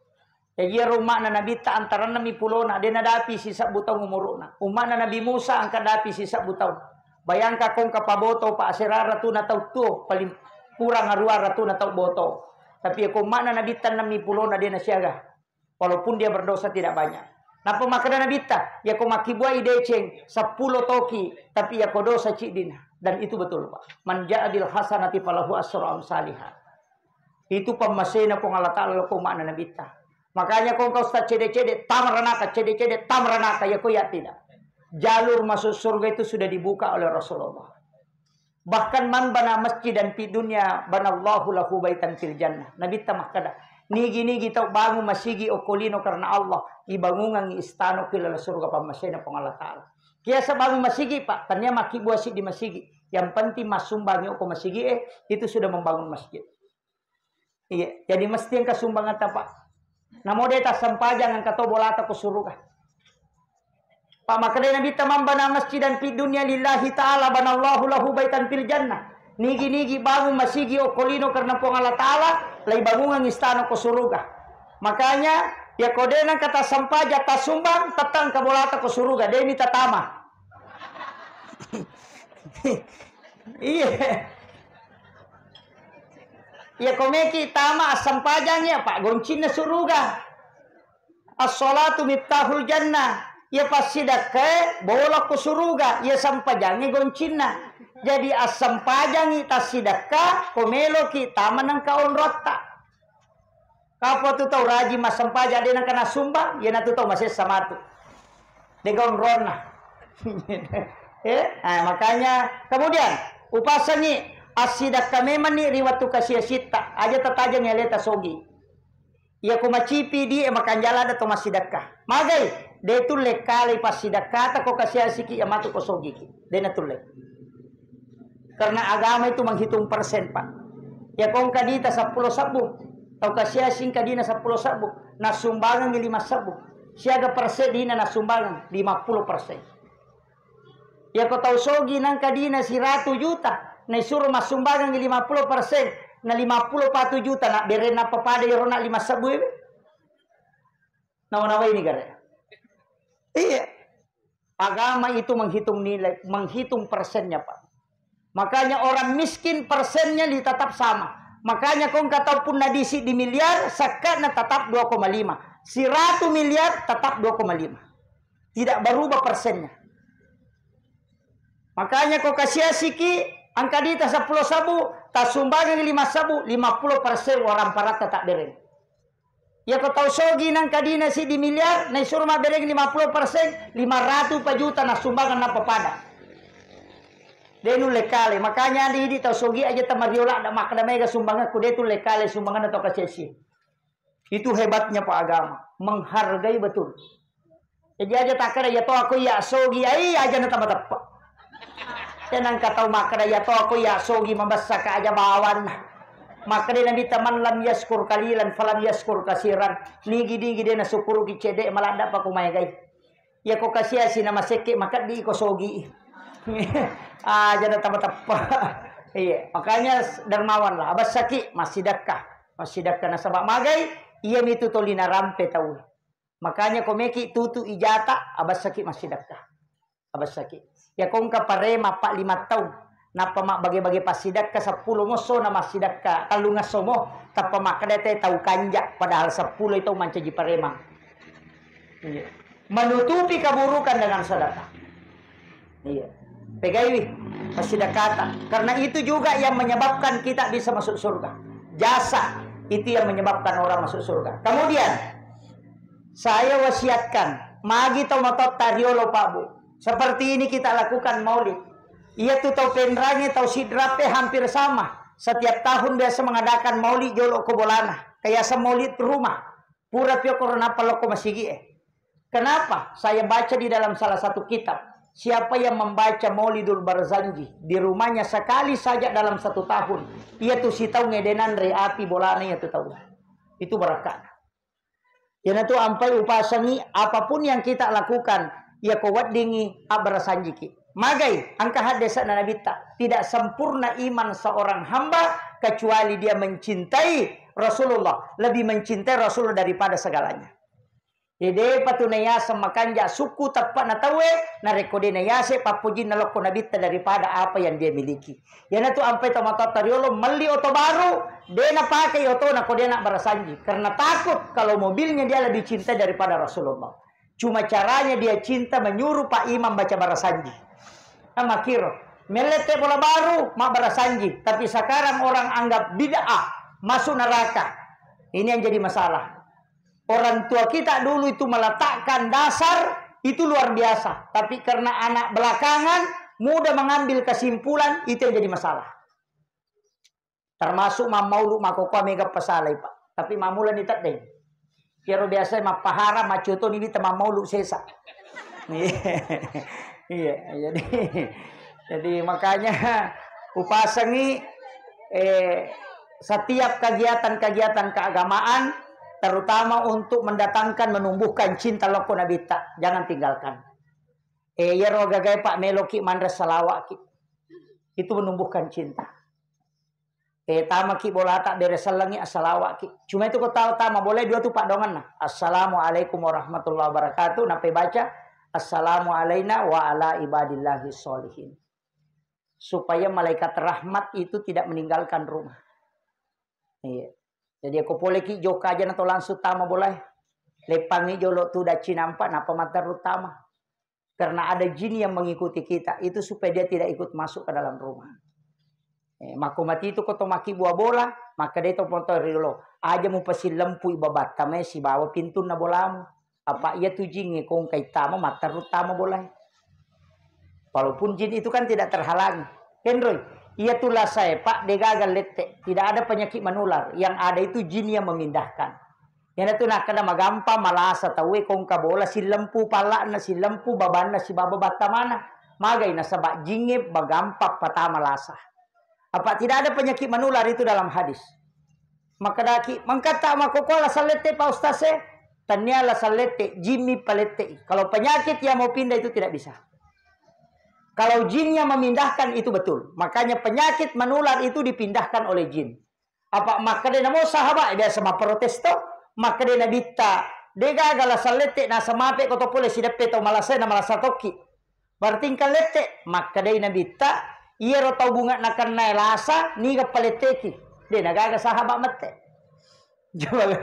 Jaji iyaro umma'na Nabitta antaranna mi pulona, de nadapi sisebbu taung umuru'na. Umma'na Nabi Musa engka dapi sisebbu taung. Bayangka kongka paboto pa asera ratuna tau tuo, paling kurang arua ratuna tau boto. Tapi ko umma'na Nabitta ennem mi pulona de nasiaga. Walaupun dia berdosa tidak banyak. Napa makkeda Nabitta, ya ko makkibuai deceng seppulo toki, tapi ya ko dosa ciddina. Dan itu betul, Pak. Man ja'a bil hasanati falahu asru amsaliha. Itu pammasena Puang Allah Ta'ala lao ko umma'na Nabitta. Makanya ko engka ustaz cede-cede, tama ranaka, cede-cede, tama ranaka, ya ko ya tidak. Jalur masuk surga itu sudah dibuka oleh Rasulullah. Bahkan man bana masjidan fid dunya banallahu lahu baitan fil jannah. Nabitta makkeda, nigi-nigi tau bangun masigi okko lino karena Allah, ibangungangngi istana ki laleng surga pammasena Puang Allah Ta'ala. Kiasa bangun masigi, Pak, tania makkibua siddi masigi. Yang penting massumbangi okko masigi, eh, itu sudah membangun masjid. Iya, jadi mesti engka sumbanganta, Pak. Namo de tassempajang engka to bolata ko suruga. Pak, makkedai Nabitta, "Man bana masjidan fid dunya lillahi ta'ala banallahu lahu baitan fil jannah." Nigi-nigi bangun masigi okko lino karena Puang Allah Ta'ala, lai bangungang istana ko suruga. Makanya, ya ko de nengka tassempajang, tassumbang, tettang engka bolata ko suruga, demi tatama. Iya. Iya, ko meki tama assempajangngi, apa goncinna suruga. As-sholatu miftahul jannah. Iya passidekkae bola ko suruga, iya sempajangngi goncinna. Jadi assempajangngi tassidekka, ko meloki tama nengka onrotta. Kapang tu tau rajin massempajang de nengka nassumbang, iyanatu tau masessa matu. Degaung ronna. Eh, ah, makanya kemudian upasengi assidekka memenni ri wettu kasiasitta, aja tatajengi aleta sogi. Iya ko macipi di e makanjala ada to massidekka. Magai, de tulle kale passidekkata ko kasiasiki iya matu ko sogiki. De natulle. Karena agama itu menghitung persen, Pak. Ya ko engka dita seppulo sebbu, tau kasiasi engka dina seppulo sebbu, nassumbangengngi lima sebbu. Siaga persen dina nassumbangang? Lima puluh persen. Ya ko tau sogi nengka dina siratu juta, naisuro massumbangengngi lima puluh persen, na lima puluh patu juta na berenna papada iyaro na lima sebbu e. Nawa-nawa ini gare. Iya. Agama itu menghitung nilai, menghitung persennya, Pak. Makanya orang miskin persennya li tetap sama. Makanya ko engka tau punna di siddi miliar, sekka'na tetap dua koma lima. Siratu miliar tetap dua koma lima. Tidak berubah persennya. Makanya ko kasiasiki, engka dita seppulo sebbu, tassumbangengngi lima sebbu, lima puluh persen waramparatta tabbereng. Iya ko tau sogi nengka dina siddi miliar, naisuro mabbereng lima puluh persen, lima ratu pa juta nassumbangeng nappa pada. De nulle kale, makanya idi tau sogi aja tamario ladda makkeda mega sumbangengku, de tulle kale sumbangenna tau kasiasi. Itu hebatnya Pak agama, menghargai betul. Jadi aja takkeda iya to aku iya sogi, ai aja na tama teppa. Tenang ka tau makkeda, "Ya to, aku ya sogi mabessa ka aja bawanna." Makkeda Nabitta, "Man lam yaskur kalilan falam yaskur kasiran." Nigi-nigi de nasukuruki cedde, maladda pa ku maegai. Iya ko kasiasi na masekke, makeddi ko sogi. Aja na tama teppa. Iya, makanya s-, dermawan lah. Abessaki massidekka. Massidekka nasaba magai, iya mitu toli narampe tau. Makanya ko meki tutu ijata, abessaki massidekka. Abessaki. Ya ko engka parema pa lima taung, nappa mabbage-bage passidekka seppulo mosso na massidekka tellungesso mo, tappa makkeda te tau kanja, padahal seppulo itu mancaji parema. Iya. Menutupi keburukan dengan sedekah. Iya. Pegaiwi massidekata. Karena itu juga yang menyebabkan kita bisa masuk surga. Jasa itu yang menyebabkan orang masuk surga. Kemudian, saya wasiatkan, magi tau matotta riolo, Pak Bu. Seperti ini kita lakukan maulid. Iya tu tau Penrangi, tau Sidrap e hampir sama. Setiap tahun biasa mengadakan maulid jolo ko bolana. Kayak maulid rumah. Pura pio korona palokko masigi e. Kenapa? Saya baca di dalam salah satu kitab, siapa yang membaca Maulidul Barzanji di rumahnya sekali saja dalam satu tahun, iya tu sitaung e de nanre api bolana iya tu tau. Itu barakana. Iyanatu ampai upasangi, apapun yang kita lakukan, iya ko weddingi abbarasanjiki. Magai, engka haddese'na Nabitta, tidak sempurna iman seorang hamba kecuali dia mencintai Rasulullah, lebih mencintai Rasulullah daripada segalanya. Jadi, depa tu nayaseng makanja sukku teppa'na tauwe, narekko de nayase pappojinna lokko Nabitta daripada apa yang dia miliki. Iyanatu ampai tomatoatta riolo melli oto baru, de napakai otona ko de nabbarasanji, karena takut kalau mobilnya dia lebih cinta daripada Rasulullah. Cuma caranya dia cinta menyuruh Pak Imam baca barasanji. Nah, makiro, mellette bola baru, mabbarasanji, tapi sekarang orang anggap bid'ah, masuk neraka. Ini yang jadi masalah. Orang tua kita dulu itu meletakkan dasar itu luar biasa, tapi karena anak belakangan mudah mengambil kesimpulan, itu yang jadi masalah. Termasuk mammaulu makkokkoe mega pasalai, Pak. Tapi mammulani teddeng. Iyaro biasa mappahara, maccotoni wita mammaulu sesa. Iya, iya, jadi, jadi makanya upasengi, eh, setiap kegiatan-kegiatan keagamaan, terutama untuk mendatangkan, menumbuhkan cinta lokko Nabitta, jangan tinggalkan. Eh, iyaro gagae, Pak, meloki manre salawaki. Itu menumbuhkan cinta. Eh, tamaki bolata, bere sellengi, assalawaki. Cuma itu ko tau tama bolai dua tu paddoangenna. "Assalamualaikum warahmatullahi wabarakatuh." Nappai baca, "Assalamu alaina wa ala ibadillahi sholihin." Supaya malaikat rahmat itu tidak meninggalkan rumah. Iya. Jadi, ko poleki jokka aja na to langsung tama bolai. Leppangi jolo tu dacci nampa, nappa matteru tama. Karena ada jin yang mengikuti kita, itu supaya dia tidak ikut masuk ke dalam rumah. Eh, makko mati itu ko to maki bua bola, maka dia to motor riolo. Aja mu pasilempui babatta mai sibawa pintunna bolamu. Apa iya tu jingnge ko engkai tama, matteru tama bolae. Walaupun jin itu kan tidak terhalangi. Kenroi, iya tu lasae, Pak, degaga lette. Tidak ada penyakit menular. Yang ada itu jin yang memindahkan. Iyanatu nakkeda magampang malasa tauwe ko engka bola sillempu palla'na, sillempu babanna, sibawa battamana. Magai nasaba jingnge magampang patama lasa. Apa tidak ada penyakit menular itu dalam hadis. Makkedaki, "Mengkatta makkokkoe lasallette, Pak Ustaz, eh?" Tania lasallette, jimmi palette. Kalau penyakit yang mau pindah itu tidak bisa. Kalau jin yang memindahkan itu betul. Makanya penyakit menular itu dipindahkan oleh jin. Apa makkeda namo sahabat, eh, biasa mapprotes to, makkeda Nabitta, "Degaga lasallette nasa mape ko to pole sideppe tau malasa na malasa tokki." Berarti engka lette, makkedai Nabitta, "Iyaro tau bunga nakennae lasa, niga paletteki." De nagaga sahabat mette. Coba.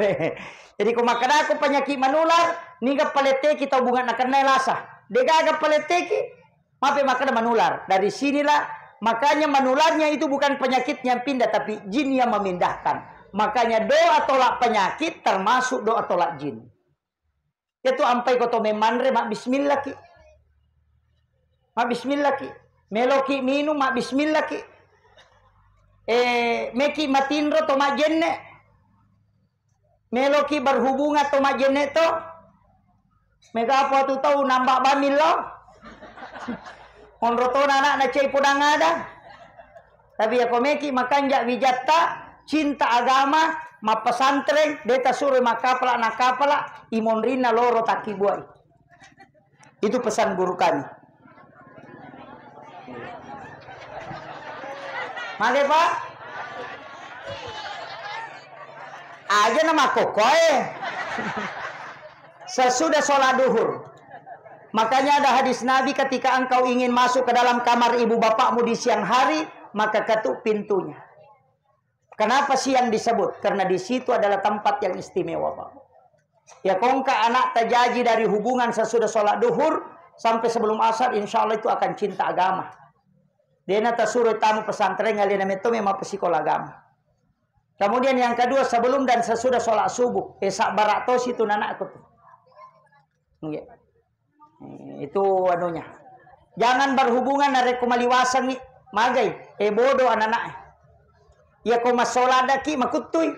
Jadi ko makkedako penyakit menular, niga paletteki tau bunga nakennae lasa. Degaga paletteki, mape makkeda menular. Dari sinilah, makanya menularnya itu bukan penyakit yang pindah, tapi jin yang memindahkan. Makanya doa tolak penyakit termasuk doa tolak jin. Itu ampai ko to memanre, mabbismillaki. Mabbismillaki. Meloki minum, mabbismillaki. Eh, meki matinro to majenne. Meloki berhubungan to majenne to. Mega apa tu tau nambah bamil lo. Monro tona ana'na cai podang ada. Tapi yako meki makanja wijatta, cinta agama, mappesantreng, de tasuro makkapala nakapala, imonrinna loro takkibuai. Itu pesan guru kami. Mage, Pak? Aja na makkokkoe. Sesudah sholat duhur. Makanya ada hadis Nabi, "Ketika engkau ingin masuk ke dalam kamar ibu bapakmu di siang hari, maka ketuk pintunya." Kenapa siang disebut? Karena di situ adalah tempat yang istimewa, Pak. Ya, kongka anak terjaji dari hubungan sesudah sholat duhur sampai sebelum asar, insya Allah itu akan cinta agama. Dena tasuro tamu pesantren, alena metto memang pesikola agama. Kemudian yang kedua, sebelum dan sesudah sholat subuh, eh, sabbara tosi tu nanakku tu. Nggih. Eh, itu anunya. Jangan berhubungan narekko maliwasangngi, magai, eh, bodoh anak-anak. Iya ko massoladaki makuttui.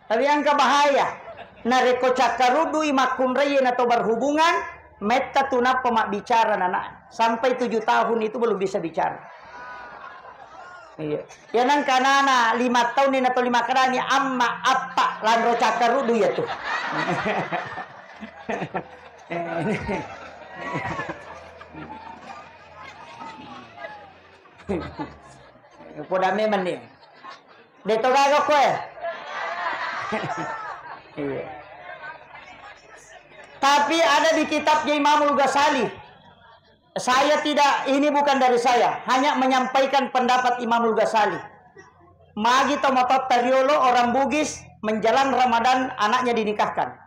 Tapi engka bahaya. Narekko cakkarudui makkunrai na to berhubungan, metta tu nappa mabbicara nana. Sampai tujuh tahun itu belum bisa bicara. Iya. Ya nang kanana lima tahun ini atau lima kadani amma appa lanro cakkarudu ya tu. Poda memang nih. De to gaga koe. Iya. Tapi ada di kitabnya Imamul Ghazali. Saya tidak, ini bukan dari saya, hanya menyampaikan pendapat Imamul Ghazali. Magi to matotta riolo orang Bugis menjelang Ramadan anaknya dinikahkan.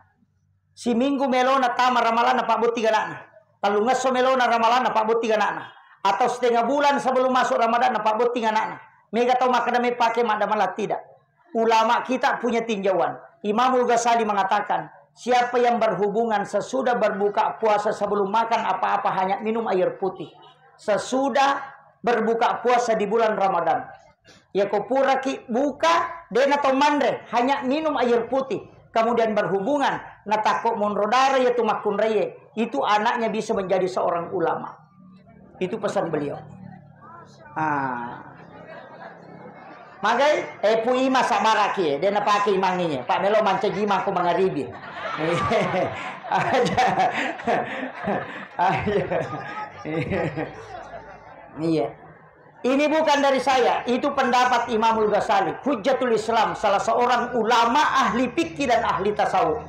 Siminggu melona tama ramalanna pabbotti anakna. Tellungesso melona ramalanna pabbotti anakna. Atau setengah bulan sebelum masuk Ramadan na pabbotti anakna. Mega tau makkeda mepake maddamala, tidak. Ulama kita punya tinjauan. Imamul Ghazali mengatakan, siapa yang berhubungan sesudah berbuka puasa sebelum makan apa-apa hanya minum air putih. Sesudah berbuka puasa di bulan Ramadan. Yako puraki buka, dena to manre, hanya minum air putih. Kemudian berhubungan, natakko monro dara yatu makkunraie, itu anaknya bisa menjadi seorang ulama. Itu pesan beliau. Ah. Magai, eh, pu ima sabaraki, eh, dena pake imanginya. Pak melo mancaji imang ko mangaribi. Aja. Aja. Iya. Ini bukan dari saya, itu pendapat Imamul Ghazali, Hujjatul Islam, salah seorang ulama ahli fikih dan ahli tasawuf.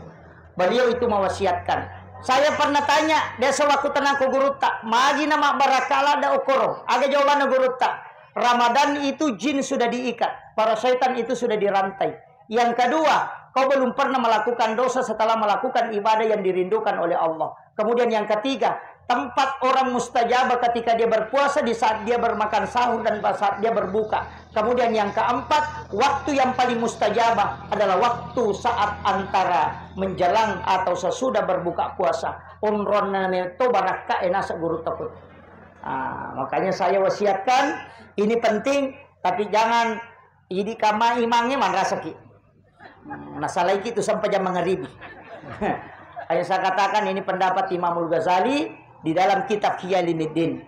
Beliau itu mewasiatkan. Saya pernah tanya, desa waktu tenang ke gurutta, magi nama barakala da okoro. Aga jawabannya gurutta, Ramadan itu jin sudah diikat, para setan itu sudah dirantai. Yang kedua, kau belum pernah melakukan dosa setelah melakukan ibadah yang dirindukan oleh Allah. Kemudian yang ketiga, tempat orang mustajabah ketika dia berpuasa di saat dia bermakan sahur dan saat dia berbuka. Kemudian yang keempat, waktu yang paling mustajabah adalah waktu saat antara menjelang atau sesudah berbuka puasa. Onronna meto barakka enasa guru takut. Ah, makanya saya wasiatkan, ini penting, tapi jangan idi kama imangnya manrasaki. Nasalaiki tu sampai jam mangaribi. Hanya saya katakan ini pendapat Imamul Ghazali di dalam kitab Ihya Ulumuddin.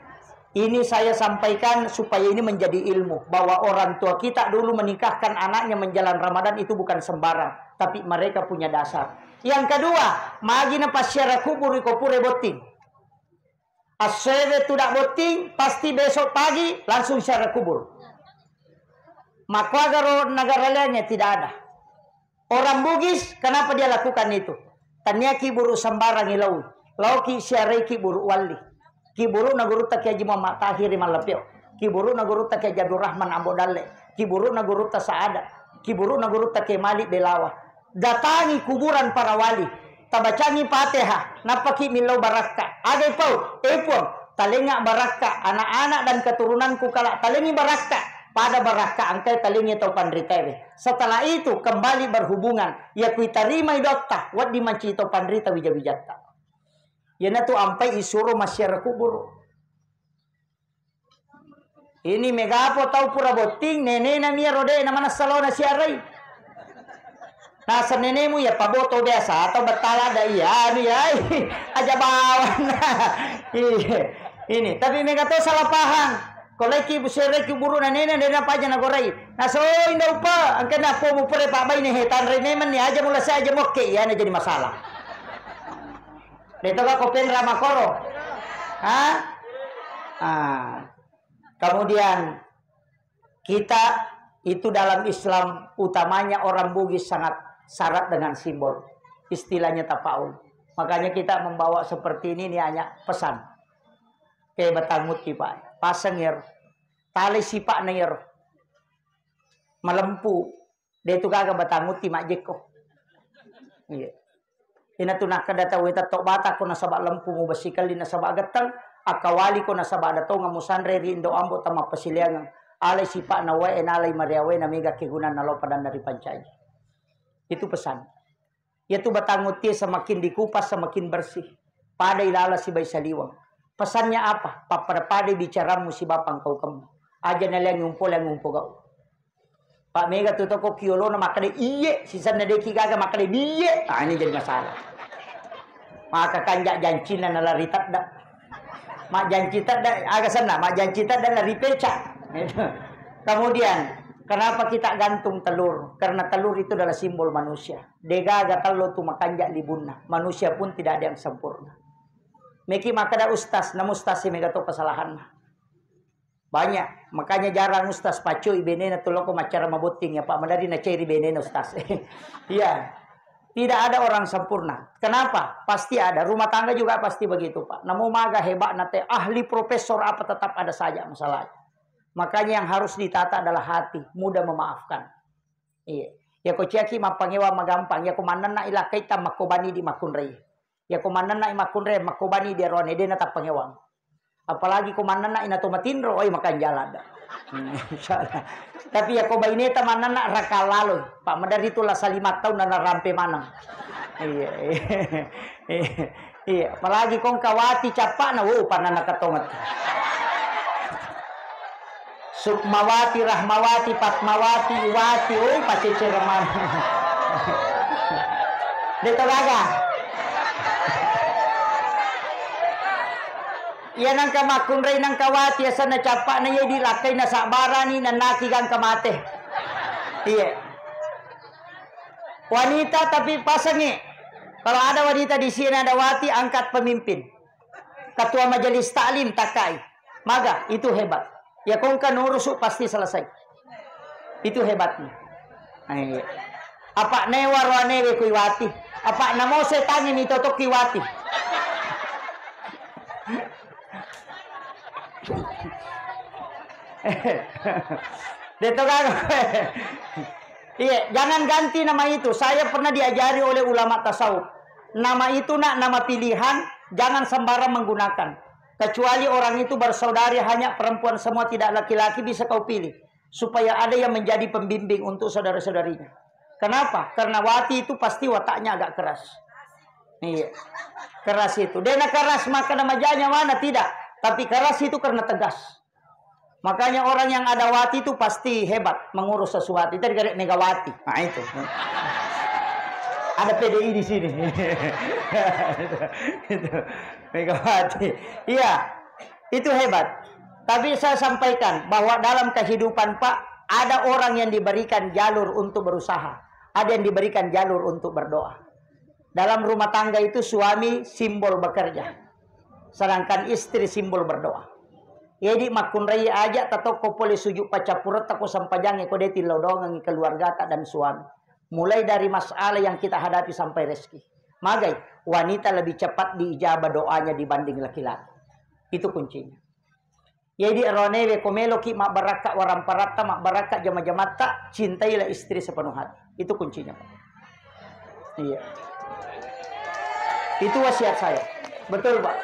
Ini saya sampaikan supaya ini menjadi ilmu bahwa orang tua kita dulu menikahkan anaknya menjelang Ramadan itu bukan sembarang, tapi mereka punya dasar. Yang kedua, magi na passiara kubur iko pura botting. Assoewe tudang botting, pasti besok pagi langsung ziarah kubur. Makkuagaro negara lainnya tidak ada. Orang Bugis, kenapa dia lakukan itu? Tania kiburu sembarang ilau. Lauki ziarahi kiburu Walli. Kiburu na gurutta Kiai Haji Muhammad Tahir Mallapio. Kiburu na gurutta Kiai Haji Abdul Rahman Ambo Dalle. Kiburu na gurutta Saada. Kiburu na gurutta Kiai Malik Belawa. Datangi kuburan para wali, tabacangi Fatihah, nappaki millau barakka. Agai pau, eh Puang, talenga barakka, anak-anak dan keturunanku kala talengi barakka, pada barakka engkai talengi tau panritaewe. Setelah itu kembali berhubungan, ya kuitarimai dotta, wedding mancaji tau panrita wija-wijatta. Iyanatu ampai isuro massiara kuburu. Ini megapo tau pura botting, nenena mia rode na manessa laona siarai. Nasa nenemu ya paboto biasa atau betala ada iya, anu ya, aja bawana. Iya. Ini, tapi mega to salah paham. Ko laiki bu sereki buru na nene, dena paja na gorai. Naso inda upa, angkena po mu pere pa baine he tanre memang ni aja mula saja mokke ya na jadi masalah. Deto ka ko penra makoro. Ha? Ah. Kemudian kita itu dalam Islam utamanya orang Bugis sangat syarat dengan simbol. Istilahnya tapaul. Makanya kita membawa seperti ini, ini hanya pesan. Kayak batang muti, Pak. Pasengir. Tali sipak nair. Malempu. De tu gaga batang utti majjekko. Iya. Ina tu nakkeda tau, "Tetto bata ko nasaba lempu mu besi kelli nasaba getteng, akkawali ko nasaba ada tonga musanre ri indo ambo tama pasileangeng. Alai sipak na wae, nalai mariawe, na mega kegunanna lao padanna ripancaji." Itu pesan. Iyatu batang utti semakin dikupas semakin bersih. Pada ilala sibai saliweng. Pesannya apa? Pappada-pada bicaramu siba pangkaukemmu. Aja naleang umpo leang umpo gau. Pak mega tu toko kiolona makkeda iye, sisanna deki gaga makkeda biye. Ah, ini jadi masalah. Maka kanja jancinna nalari tedda. Mak janci tedda, aga senna, mak janci tedda lari peca. Kemudian, kenapa kita gantung telur? Karena telur itu adalah simbol manusia. Degaga tello tu makanja libunna. Manusia pun tidak ada yang sempurna. Meki makkeda ustaz, na ustaz si mega to kesalahanna. Banyak. Makanya jarang ustaz paccoi benena tu loko maccara mabotting ya, Pak. Madari naceri benena ustaz. Iya. Tidak ada orang sempurna. Kenapa? Pasti ada. Rumah tangga juga pasti begitu, Pak. Namo maga hebatna te, ahli profesor apa tetap ada saja masalahnya. Makanya yang harus ditata adalah hati, mudah memaafkan. Iya. Ya ko ciaki mappangewang magampang, ya ko mannenna ilakai tammakkobani di makkunrai. Ya ko mannenna makkunrai, makkobani di arone, dena tappangewang. Apalagi ko mannenna ina to matinro, oi, makanjala da. Hmm, insyaallah. Tapi ya ko baineta mannenna raka laloi, Pak, madari tu lasa lima tahun na narampe maneng. Iya, iya. Iya, apalagi kong kawati cappana, wo, panana katonget. Sukmawati, Rahmawati, Fatmawati, Iwati, wo, pacecere maneng. Deto gaga. Iya nangka makkunrai nangka wati asenna cappa'na iya dilakkai nasabbarani nennaki gangka mate. Iya. Wanita tapi pasangi. Kalau ada wanita di sini ada wati, angkat pemimpin. Ketua majelis taklim takkai. Maga, itu hebat. Ya kongka nurusu pasti selesai. Itu hebatnya. Nah, iya. Apa newa roanewe kuiwati. Apa namo setangi mitotokki wati. Deto gaga. Iya, jangan ganti nama itu. Saya pernah diajari oleh ulama tasawuf. Nama itu, Nak, nama pilihan, jangan sembarang menggunakan. Kecuali orang itu bersaudari, hanya perempuan semua, tidak laki-laki, bisa kau pilih. Supaya ada yang menjadi pembimbing untuk saudara-saudarinya. Kenapa? Karena wati itu pasti wataknya agak keras. Iya. Keras itu. Dena keras maka namajanya mana? Tidak. Tapi keras itu karena tegas. Makanya orang yang ada wati itu pasti hebat mengurus sesuatu. Itu dikatakan Megawati. Nah, itu. Ada P D I di sini. Itu. Megawati. Iya. Itu hebat. Tapi saya sampaikan bahwa dalam kehidupan, Pak, ada orang yang diberikan jalur untuk berusaha, ada yang diberikan jalur untuk berdoa. Dalam rumah tangga itu suami simbol bekerja, sedangkan istri simbol berdoa. Jadi makkunrai aja tatokko pole sujud paccappuretta ko sempajangnge ko de tillau doangengi keluargata dan suami. Mulai dari masalah yang kita hadapi sampai rezeki. Magai, wanita lebih cepat diijabah doanya dibanding laki-laki. Itu kuncinya. Jadi ronewe ko meloki mabbarakka waramparatta, mabbarakka jama-jamatta, cintailah istri sepenuh hati. Itu kuncinya, Pak. Iya. Itu wasiat saya. Betul, Pak.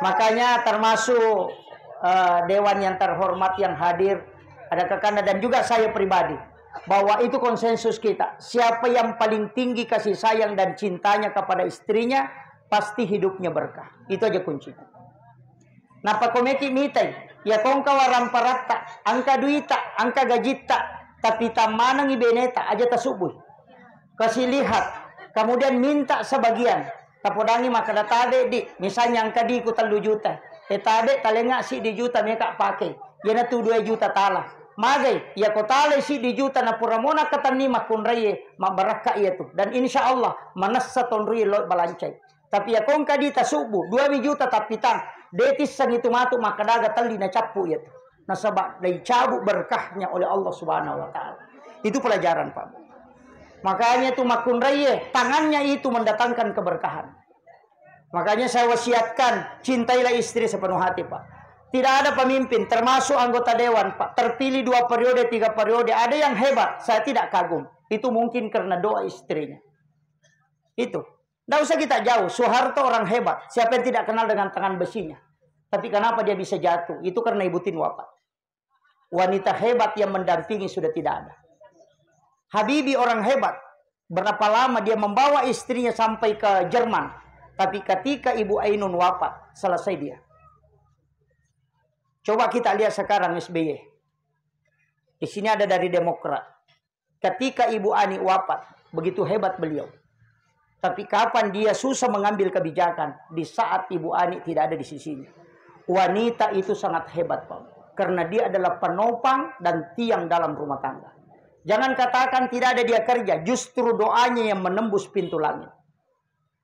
Makanya termasuk, eh, dewan yang terhormat yang hadir, ada kakanda dan juga saya pribadi, bahwa itu konsensus kita. Siapa yang paling tinggi kasih sayang dan cintanya kepada istrinya, pasti hidupnya berkah. Itu aja kuncinya. Nappa ko meki mitai, ya kongka waramparatta, angka duita, angka gajitta, tapi tammanengi beneta, aja tasubbui. Kasih lihat, kemudian minta sebagian. Tapodangi makkeda tabe di, misalnya angka diku tellu juta. E tabe, talenga siddi juta meka pake. Iyanatu dua juta tala. Magai, iyako tala siddi juta napura mona katenni makkunraie, mabbarakka iyatu. Dan insya Allah, manessa tonrui lo balancai. Tapi iyako engka dita subbu, dua juta tappitang, de tissengi tu matu makkadaga telli nacappu iyatu. Nasaba dicabut berkahnya oleh Allah Subhanahu wa Ta'ala. Itu pelajaran, Pak. Makanya itu makkunraie, tangannya itu mendatangkan keberkahan. Makanya saya wasiatkan, cintailah istri sepenuh hati, Pak. Tidak ada pemimpin, termasuk anggota dewan, Pak, terpilih dua periode, tiga periode, ada yang hebat, saya tidak kagum. Itu mungkin karena doa istrinya. Itu. Nggak usah kita jauh, Soeharto orang hebat, siapa yang tidak kenal dengan tangan besinya? Tapi kenapa dia bisa jatuh? Itu karena Ibu Tin wafat. Wanita hebat yang mendampingi sudah tidak ada. Habibie orang hebat, berapa lama dia membawa istrinya sampai ke Jerman. Tapi ketika Ibu Ainun wafat, selesai dia. Coba kita lihat sekarang S B Y. Di sini ada dari Demokrat. Ketika Ibu Ani wafat, begitu hebat beliau. Tapi kapan dia susah mengambil kebijakan? Di saat Ibu Ani tidak ada di sisinya. Wanita itu sangat hebat, Pak. Karena dia adalah penopang dan tiang dalam rumah tangga. Jangan katakan tidak ada dia kerja, justru doanya yang menembus pintu langit.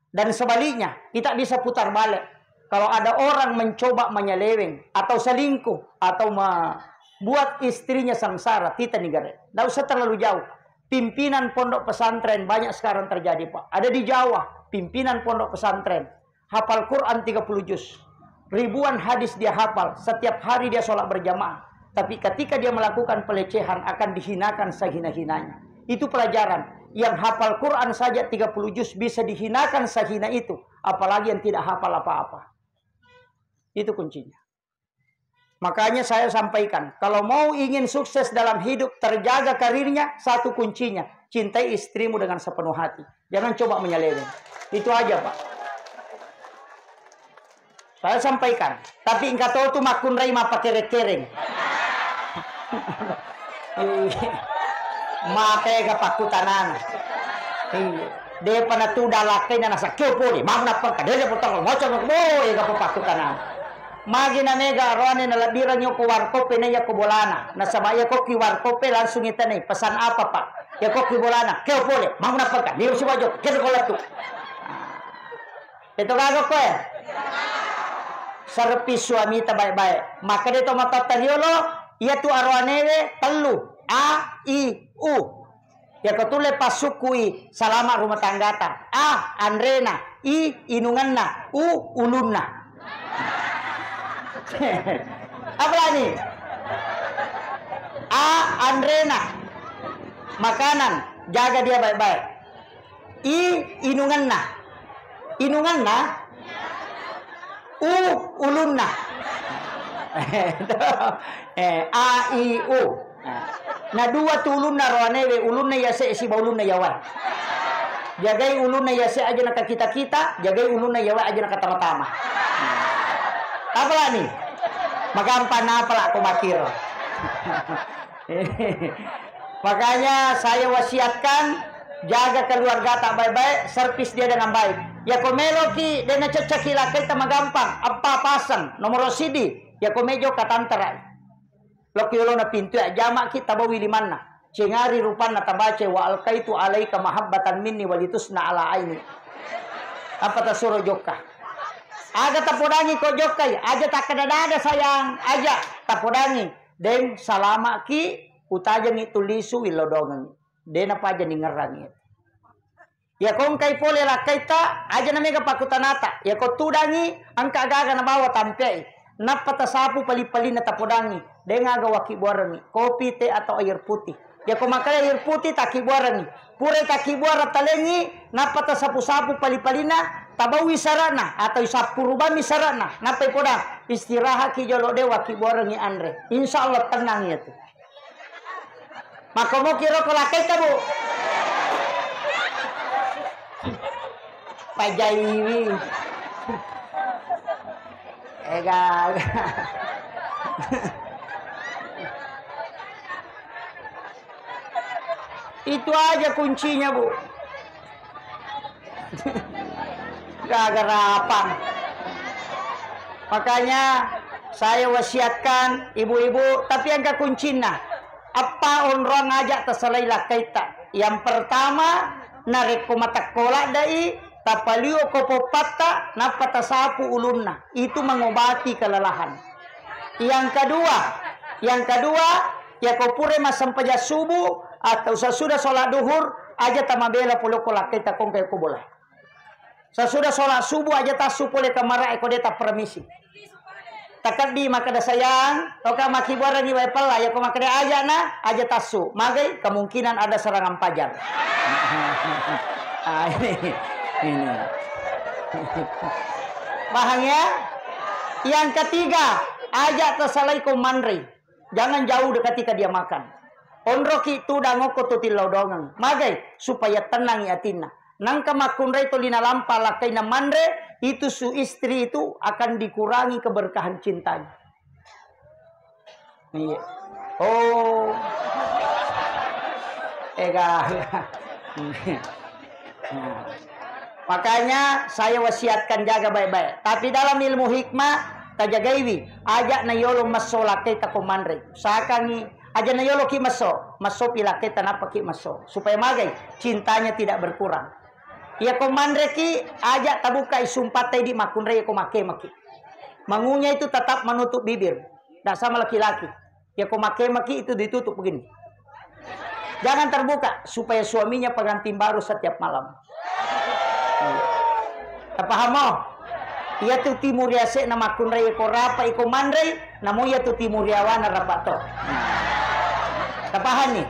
Dan sebaliknya, kita bisa putar balik. Kalau ada orang mencoba menyeleweng atau selingkuh atau membuat istrinya sengsara, tita negara. Tidak usah terlalu jauh. Pimpinan pondok pesantren banyak sekarang terjadi, Pak. Ada di Jawa, pimpinan pondok pesantren. Hafal Quran tiga puluh juz. Ribuan hadis dia hafal. Setiap hari dia sholat berjamaah. Tapi ketika dia melakukan pelecehan, akan dihinakan sehina-hinanya. Itu pelajaran. Yang hafal Quran saja tiga puluh juz bisa dihinakan sehina itu, apalagi yang tidak hafal apa-apa. Itu kuncinya. Makanya saya sampaikan, kalau mau ingin sukses dalam hidup, terjaga karirnya, satu kuncinya, cintai istrimu dengan sepenuh hati. Jangan coba menyeleweng. Itu aja, Pak. Saya sampaikan, tapi engka to tu makkunrai mappakereng-kereng. Iya. Mate ga pakkutanana. Iya. Depa na tu dalakkaina nasa keo pole, mau nappa ka dede potong moco, boe ga pakkutanana. Magi na mega roane na lebbirangi ko warkope na iya ko bolana. Nasaba iya ko ki warkope langsung itanai, "Pesan apa, Pak?" Iya ko ki bolana, "Keo pole, mau nappa ka, liru sibajo, kira ko lettu." Peto gaga koe? Serpi suamita bae-bae. Makkeda to matotta riolo, iyatu aroanewe tellu. A, I, U. Iyako tulle passukkui salama rumah tanggata. A, anrena. I, inungenna. U, ulunna. Apalagi? A, anrena. Makanan. Jaga dia baik-baik. I, inungenna. Inungenna? U, ulunna. Eh, A, I, U. Nah, na dua tu ulunna roanewe, ulunna yase siba ulunna yawae. Jagai ulunna yase aja na kakita-kita, jagai ulunna yawae aja na katama-tama. Apalagi? Magampang napala ko makiro. Makanya saya wasiatkan, jaga keluargata baik-baik, servis dia dengan baik. Yako meloki de nacoccaki lakkaita magampang, eppa paseng, nomoro sidi, yako mejo katantara. Lokki yolona pintu ya, jamaki tabawi limanna. Cengari rupanna tabaca, "Wa alqaitu alaika mahabbatan minni walitusna ala aini." Apa tasuro jokka? Aga tapodangi ko jokkai, aja takkada-dada sayang, aja tapodangi. Deng salamaki utajengi tulisu willodongengi. De napaja ningerrangi. Yako engkai pole lakkaita, aja na mega pakkutanata. Yako tudangi, engka gaga nabawa tampeai. Nappa tasapu pali-palinna tapodangi. Deng aga wakkibbuarengi, kopi, teh, atau air putih. Yako makkeda air putih, takkibbuarengi. Pura takkibbuareng talengi, nappa tasapu-sapu pali-palinna, tabaui sarana atau isappurubami sarana. Nappa ipodang, "Istirahatki jolo de, wakkibbuarengi anre." Insya Allah tenang iyatu. Makkomoki ro ko lakkaita, Bu. Pajaiwi. Ega. Itu aja kuncinya, Bu. Gaga rapang. Makanya saya wasiatkan ibu-ibu, tapi engka kuncinna. Eppa onrong aja tasalai lakkaitta. Yang pertama, narekko matekko laddai, tapalio ko poppatta, nappa tasapu ulunna. Itu mengobati kelelahan. Yang kedua, yang kedua, ya ko pura massempajang subuh atau sesudah sholat duhur, aja tamabela pole ko lakkaitta kongka ko bola. Sesudah sholat subuh aja tassu pole kamara e ko de tappermisi. Takeddi makkeda, "Sayang, oka makkibuarengngi wae pella, ya ko makkeda aja na, aja tassu." Magai kemungkinan ada serangan pajar. Ah, ini, ini. Paham ya? Yang ketiga, aja tasalai ko manre. Jangan jauh dekati ke dia makan. Onroki tudang okko tu tillau dongeng. Magai supaya tenangi atinna. Nangka makkunrai toli nalampa lakkaina manre, itu su istri itu akan dikurangi keberkahan cintanya. Iya. Oh. Ega. Nah. Makanya saya wasiatkan jaga baik-baik. Tapi dalam ilmu hikmah, tajagaiwi. Aja na yolo messo lakkaita ko manre. Usahakangi aja na yoloki messo, messopi lakkaita nappaki messo. Supaya magai cintanya tidak berkurang. Iya ko manreki, aja tabukai sumpatta idi makkunrai ko makkemaki. Mangunya itu tetap menutup bibir. Tidak sama laki-laki. Ya ko makkemaki itu ditutup begini. Jangan terbuka supaya suaminya pengantin baru setiap malam. Iya. Tapahamo? Iya tu timuri ase'na makkunrai ko rapa iko manrei, namo iya tu timuri awana rapa to. Tapahanni?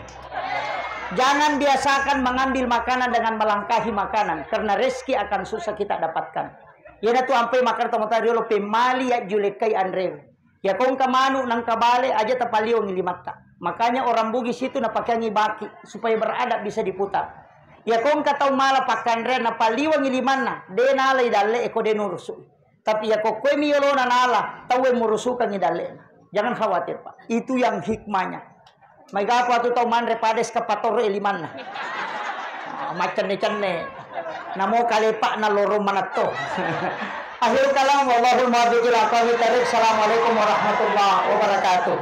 Jangan biasakan mengambil makanan dengan melangkahi makanan, karena rezeki akan susah kita dapatkan. Iyanatu ampai makkeda tomatoa riolo, pemmali yajjulekkai anrewe. Iyako engka manu nengka bale, aja tapaliwengi limatta. Makanya orang Bugis itu napakeangi baki supaya beradab bisa diputar. Iyako engka tau mala pakkanrean napaliwengi limanna, de nalai dalle e ko de nurusu. Tapi iyako koe mi yolona nala, tauwe murusukangi dalle. Jangan khawatir, Pak. Itu yang hikmahnya. Maega pa tu tau manre pades ka patoro e limanna. Ah, maccenne-cenne. Namo kalepa'na loro manetto. Akhirul kalam, wallahul muwaffiq ila aqwamit thariq. Assalamualaikum warahmatullahi wabarakatuh.